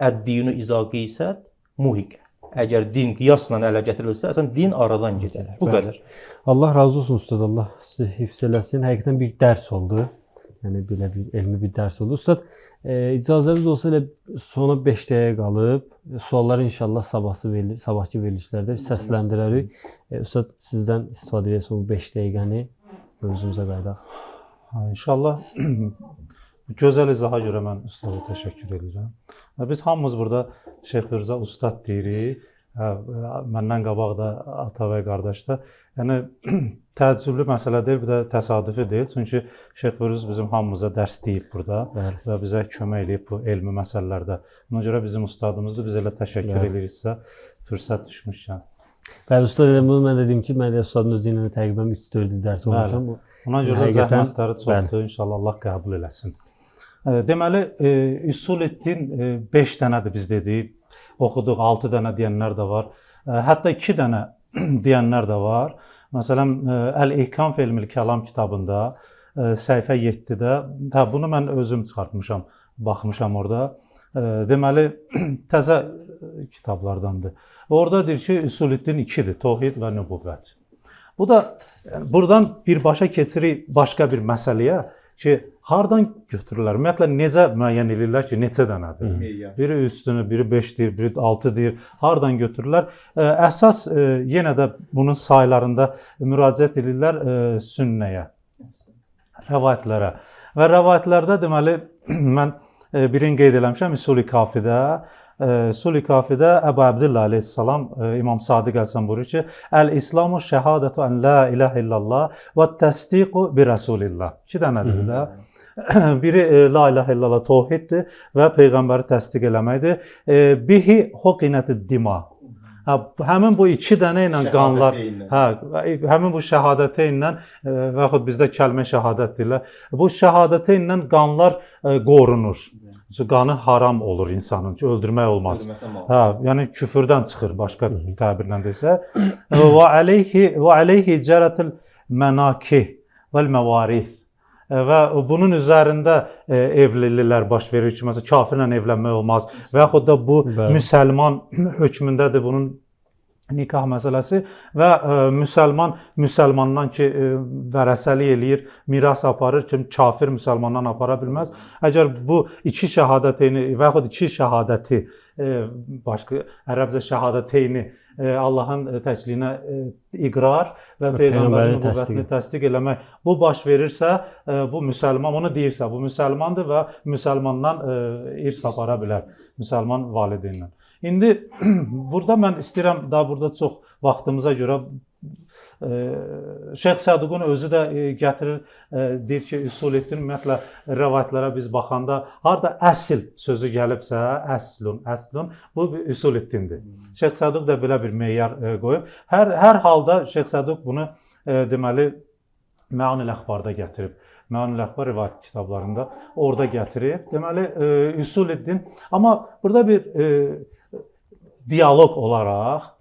əd-dinu izə qisət muhiq. Əgər din qiyasla ələ gətirilsə, əsən din aradan gedər. Bu qədər. Allah razı olsun ustad, Allah sizi hifz eləsin. Həqiqətən bir dərs oldu. Yəni belə bir elmi bir dərs oldu. Ustad, icazəniz olsa elə sona 5 dəqiqə qalıb. Sualları inşallah sabahki verilişlərdə səsləndirərik. Ustad, sizdən istifadə edək bu 5 dəqiqəni mövzumuza qayıdaq. İnşallah gözəl izaha görə mən ustada təşəkkür edirəm. Biz hamımız burada Şeyx Firuzə ustad deyirik. Məndən qabaq da Atabəy qardaş da. Yəni təəccüblü məsələ deyil, bir də təsadüfi deyil. Çünki Şeyx Firuz bizim hamımıza dərs deyib burada və bizə kömək eləyib bu elmi məsələlərdə. Buna görə bizim ustadımızdır. Biz elə təşəkkür edirik sizə fürsət düşmüşkən. Bəli, ustad, elə bunu mən də deyim ki, mən də ustadın özü ilə təqribən 3-4 il dərs olmuşam. Ona görə də zəhmətləri çoxdur. İnşallah Allah qəbul eləsin. Deməli, Üsul-i-Din 5 dənədir biz dedik. Oxuduq, 6 dənə deyənlər də var. Hətta 2 dənə deyənlər də var. Məsələn, Əl-İhkam fi Elmil Kəlam kitabında səhifə 7-də, hə, bunu mən özüm çıxartmışam, baxmışam orada. Deməli, təzə kitablardandır. Orada deyir ki, Üsul-i-Din 2-dir, Tohid və Nübüvvət. Bu da yəni, buradan birbaşa keçirik başqa bir məsələyə ki, hardan götürürlər? Ümumiyyətlə necə müəyyən edirlər ki, neçə dənədir? Biri 3-dür, biri 5-dir, biri 6-dir. Hardan götürürlər? Əsas yenə də bunun saylarında müraciət edirlər sünnəyə, rəvayətlərə. Və rəvayətlərdə deməli mən Birini qeyd eləmişəm Üsul-i Kafidə. Üsul-i Kafidə Əbu Əbdillah əleyhissalam İmam Sadiq əleyhissalam buyurur ki: "Əl-İslamu şəhadətu ən la ilahə illallah və təsdiqu bi Rəsulillah." İki dənədir də. Biri la ilahə illallah təvhiddir və peyğəmbəri təsdiq eləməkdir. Bihi huqinətid dima. Hə, həmin bu iki dənə ilə qanlar, hə, həmin bu şəhadəteynlə və yaxud bizdə kəlmə şəhadət deyirlər. Bu şəhadəteynlə qanlar qorunur. Qanı haram olur insanın, ki, öldürmək olmaz. Hə, yəni küfürdən çıxır başqa təbirlə desək. Və aleyhi və aleyhi cərətil mənakih vəl məvarif. Və bunun üzərində evlililər baş verir ki, məsələn, kafirlə evlənmək olmaz və yaxud da bu müsəlman hökmündədir bunun nikah məsələsi və müsəlman müsəlmandan ki vərəsəlik eləyir, miras aparır ki, kafir müsəlmandan apara bilməz. Əgər bu iki şəhadəteyni və yaxud iki şəhadəti, başqa ərəbcə şəhadəteyni, Allahın təkliyinə iqrar və peyğəmbərin nübüvvətini təsdiq eləmək, bu baş verirsə, bu müsəlman onu deyirsə, bu müsəlmandır və müsəlmandan irs apara bilər, müsəlman valideyndən. İndi burada mən istəyirəm, daha burada çox vaxtımıza görə Şeyx Səduqun özü də gətirir, deyir ki, Üsul-i-Din ümumiyyətlə rəvayətlərə biz baxanda harda əsl sözü gəlibsə, əslun, əslun bu bir Üsul-i-Dindir. Şeyx Səduq da belə bir meyar qoyub. Hər halda Şeyx Səduq bunu deməli Məanil Əxbarda gətirib. Məanil Əxbar rivayət kitablarında orada gətirib. Deməli Üsul-i-Din, amma burada bir dialoq olaraq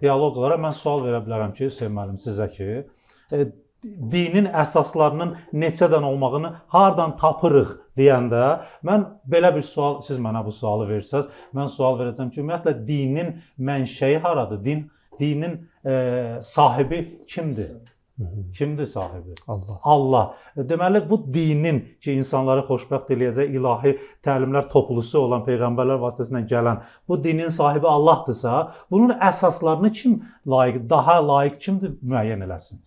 mən sual verə bilərəm ki, Hüseyn müəllim sizə ki, dinin əsaslarının neçədən olmağını hardan tapırıq deyəndə mən belə bir sual, siz mənə bu sualı versəz, mən sual verəcəm ki, ümumiyyətlə dinin mənşəyi haradır? Dinin sahibi kimdir? Kimdir sahibi? Allah. Allah. Deməli bu dinin ki, insanları xoşbəxt eləyəcək ilahi təlimlər toplusu olan peyğəmbərlər vasitəsilə gələn bu dinin sahibi Allahdırsa, bunun əsaslarını kim layiq, daha layiq kimdir müəyyən eləsin?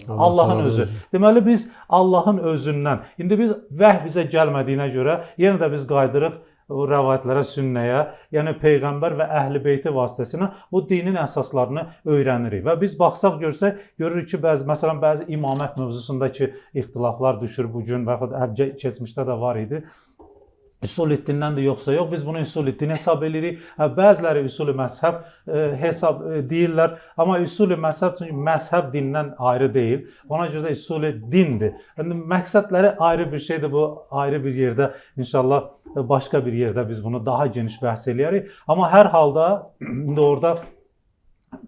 Allahın özü. Deməli biz Allahın özündən, indi biz vəhy bizə gəlmədiyinə görə yenə də biz qayıdırıq o rəvayətlərə, sünnəyə, yəni peyğəmbər və əhl-i beyti vasitəsilə bu dinin əsaslarını öyrənirik. Və biz baxsaq, görsək, görürük ki, bəzi, məsələn, bəzi imamət mövzusundakı ixtilaflar düşür bu gün və yaxud keçmişdə də var idi. Üsul-i-Dindən də yoxsa yox, biz bunu Üsul-i-Din hesab edirik. Bəziləri üsul-i məzhəb hesab deyirlər, amma üsul-i məzhəb çünki məzhəb dindən ayrı deyil. Ona görə də üsul-i dindir. Yəni məqsədləri ayrı bir şeydir, bu ayrı bir yerdə inşallah başqa bir yerdə biz bunu daha geniş bəhs eləyərik. Amma hər halda indi orada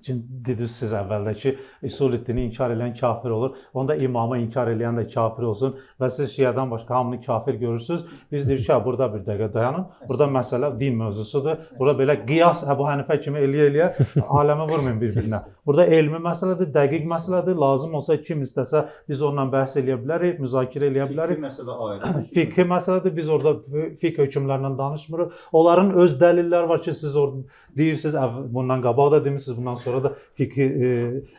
dediniz siz əvvəldə ki, Üsul-i-Dini inkar edən kafir olur. Onda imamı inkar eləyən də kafir olsun və siz şiədən başqa hamını kafir görürsünüz. Biz deyirik ki, burada bir dəqiqə dayanın. Burada məsələ din mövzusudur. Burada belə qiyas Əbu Hənifə kimi eləyə-eləyə aləmi vurmayın bir-birinə. Burada elmi məsələdir, dəqiq məsələdir. Lazım olsa kim istəsə biz onunla bəhs eləyə bilərik, müzakirə eləyə bilərik. Fiqhi məsələ ayrı. Fiqhi məsələdir. Biz orada fiqh hökmlərindən danışmırıq. Onların öz dəlilləri var ki, siz orada deyirsiniz, bundan qabaq da demisiniz, bundan sonra da fiqhi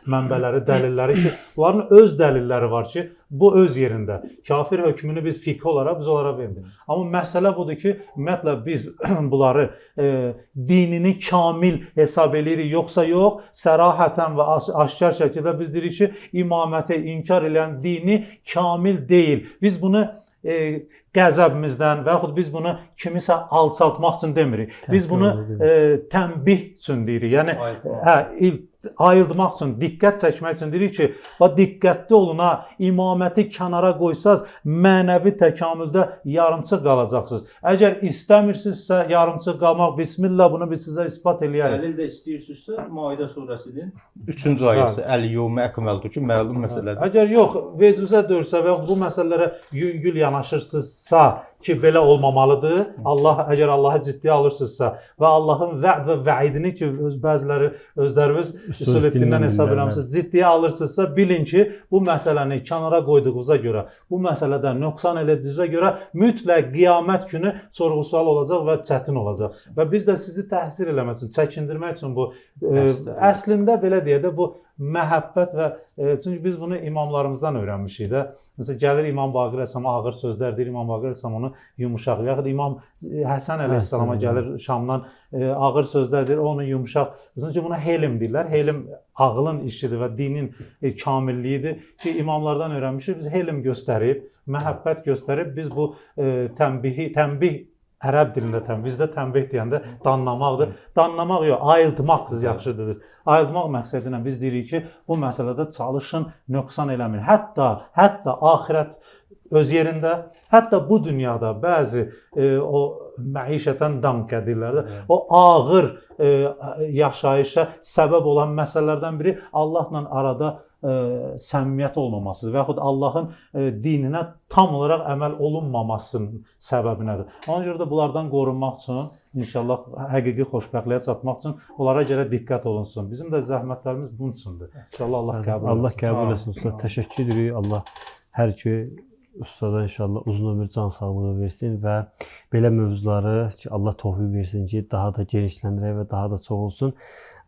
mənbələri, dəlilləri ki, bunların öz dəlilləri var ki, bu öz yerində. Kafir hökmünü biz fiqhi olaraq biz onlara vermirik. Amma məsələ budur ki, ümumiyyətlə biz bunları dinini kamil hesab eləyirik, yoxsa yox, sərahətən və aşkar şəkildə biz deyirik ki, imaməti inkar edən dini kamil deyil. Biz bunu qəzəbimizdən və yaxud biz bunu kimisə alçaltmaq üçün demirik. Biz bunu tənbih üçün deyirik. Yəni hə, ayıldmaq üçün, diqqət çəkmək üçün deyirik ki, bax diqqətli olun ha, imaməti kənara qoysaz mənəvi təkamüldə yarımçıq qalacaqsınız. Əgər istəmirsinizsə yarımçıq qalmaq, bismillah bunu biz sizə isbat eləyərik. Dəlil də istəyirsinizsə Maidə surəsinin 3-cü ayəsi Əl-yevmə əkməltu ki, məlum məsələdir. Əgər yox, vecuzə dörsə və yaxud bu məsələlərə yüngül yanaşırsınızsa ki, belə olmamalıdır. Allah əgər Allahı ciddiyə alırsınızsa və Allahın vəd və vəidini ki, bəziləri özləriniz Üsul-i-Dindən hesab eləmisiniz, ciddiyə alırsınızsa, bilin ki, bu məsələni kənara qoyduğunuza görə, bu məsələdə nöqsan elədiyinizə görə mütləq qiyamət günü sorğu-sual olacaq və çətin olacaq. Və biz də sizi təhsir eləmək üçün, çəkindirmək üçün bu əslində belə deyək də bu məhəbbət və çünki biz bunu imamlarımızdan öyrənmişik də. Məsələn, gəlir İmam Baqir əleyhissalam ağır sözlər deyir, İmam Baqir əleyhissalam onu yumşaq. Yaxud İmam Həsən əleyhissalama gəlir Şamdan ağır sözlər deyir, onu yumşaq. Çünki buna helm deyirlər. Helm ağlın işidir və dinin kamilliyidir ki, imamlardan öyrənmişik. Biz helm göstərib, məhəbbət göstərib biz bu tənbih ərəb dilində tənbih, bizdə tənbih deyəndə danlamaqdır. Danlamaq yox, ayıltmaq siz yaxşı dediniz. Ayıltmaq məqsədi ilə biz deyirik ki, bu məsələdə çalışın, nöqsan eləməyin. Hətta axirət öz yerində, hətta bu dünyada bəzi o məişətən dankə deyirlər də, o ağır yaşayışa səbəb olan məsələlərdən biri Allahla arada səmimiyyət olmamasıdır və yaxud Allahın dininə tam olaraq əməl olunmamasının səbəbinədir. Ona görə də bunlardan qorunmaq üçün inşallah həqiqi xoşbəxtliyə çatmaq üçün onlara görə diqqət olunsun. Bizim də zəhmətlərimiz bunun üçündür. İnşallah Allah qəbul etsin. Allah qəbul etsin usta. Təşəkkür edirik. Allah hər iki ustada inşallah uzun ömür, can sağlığı versin və belə mövzuları ki, Allah təvfiq versin ki, daha da genişləndirək və daha da çox olsun.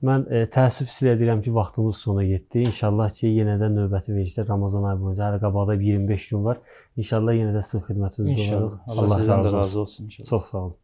Mən təəssüf hiss edirəm ki, vaxtımız sona yetdi. İnşallah ki, yenə də növbəti verilişdə Ramazan ayı boyunca hələ qabaqda 25 gün var. İnşallah yenə də sizin xidmətinizdə İnşallah. olarıq. Allah sizdən də razı olsun. razı olsun inşallah. Çox sağ olun.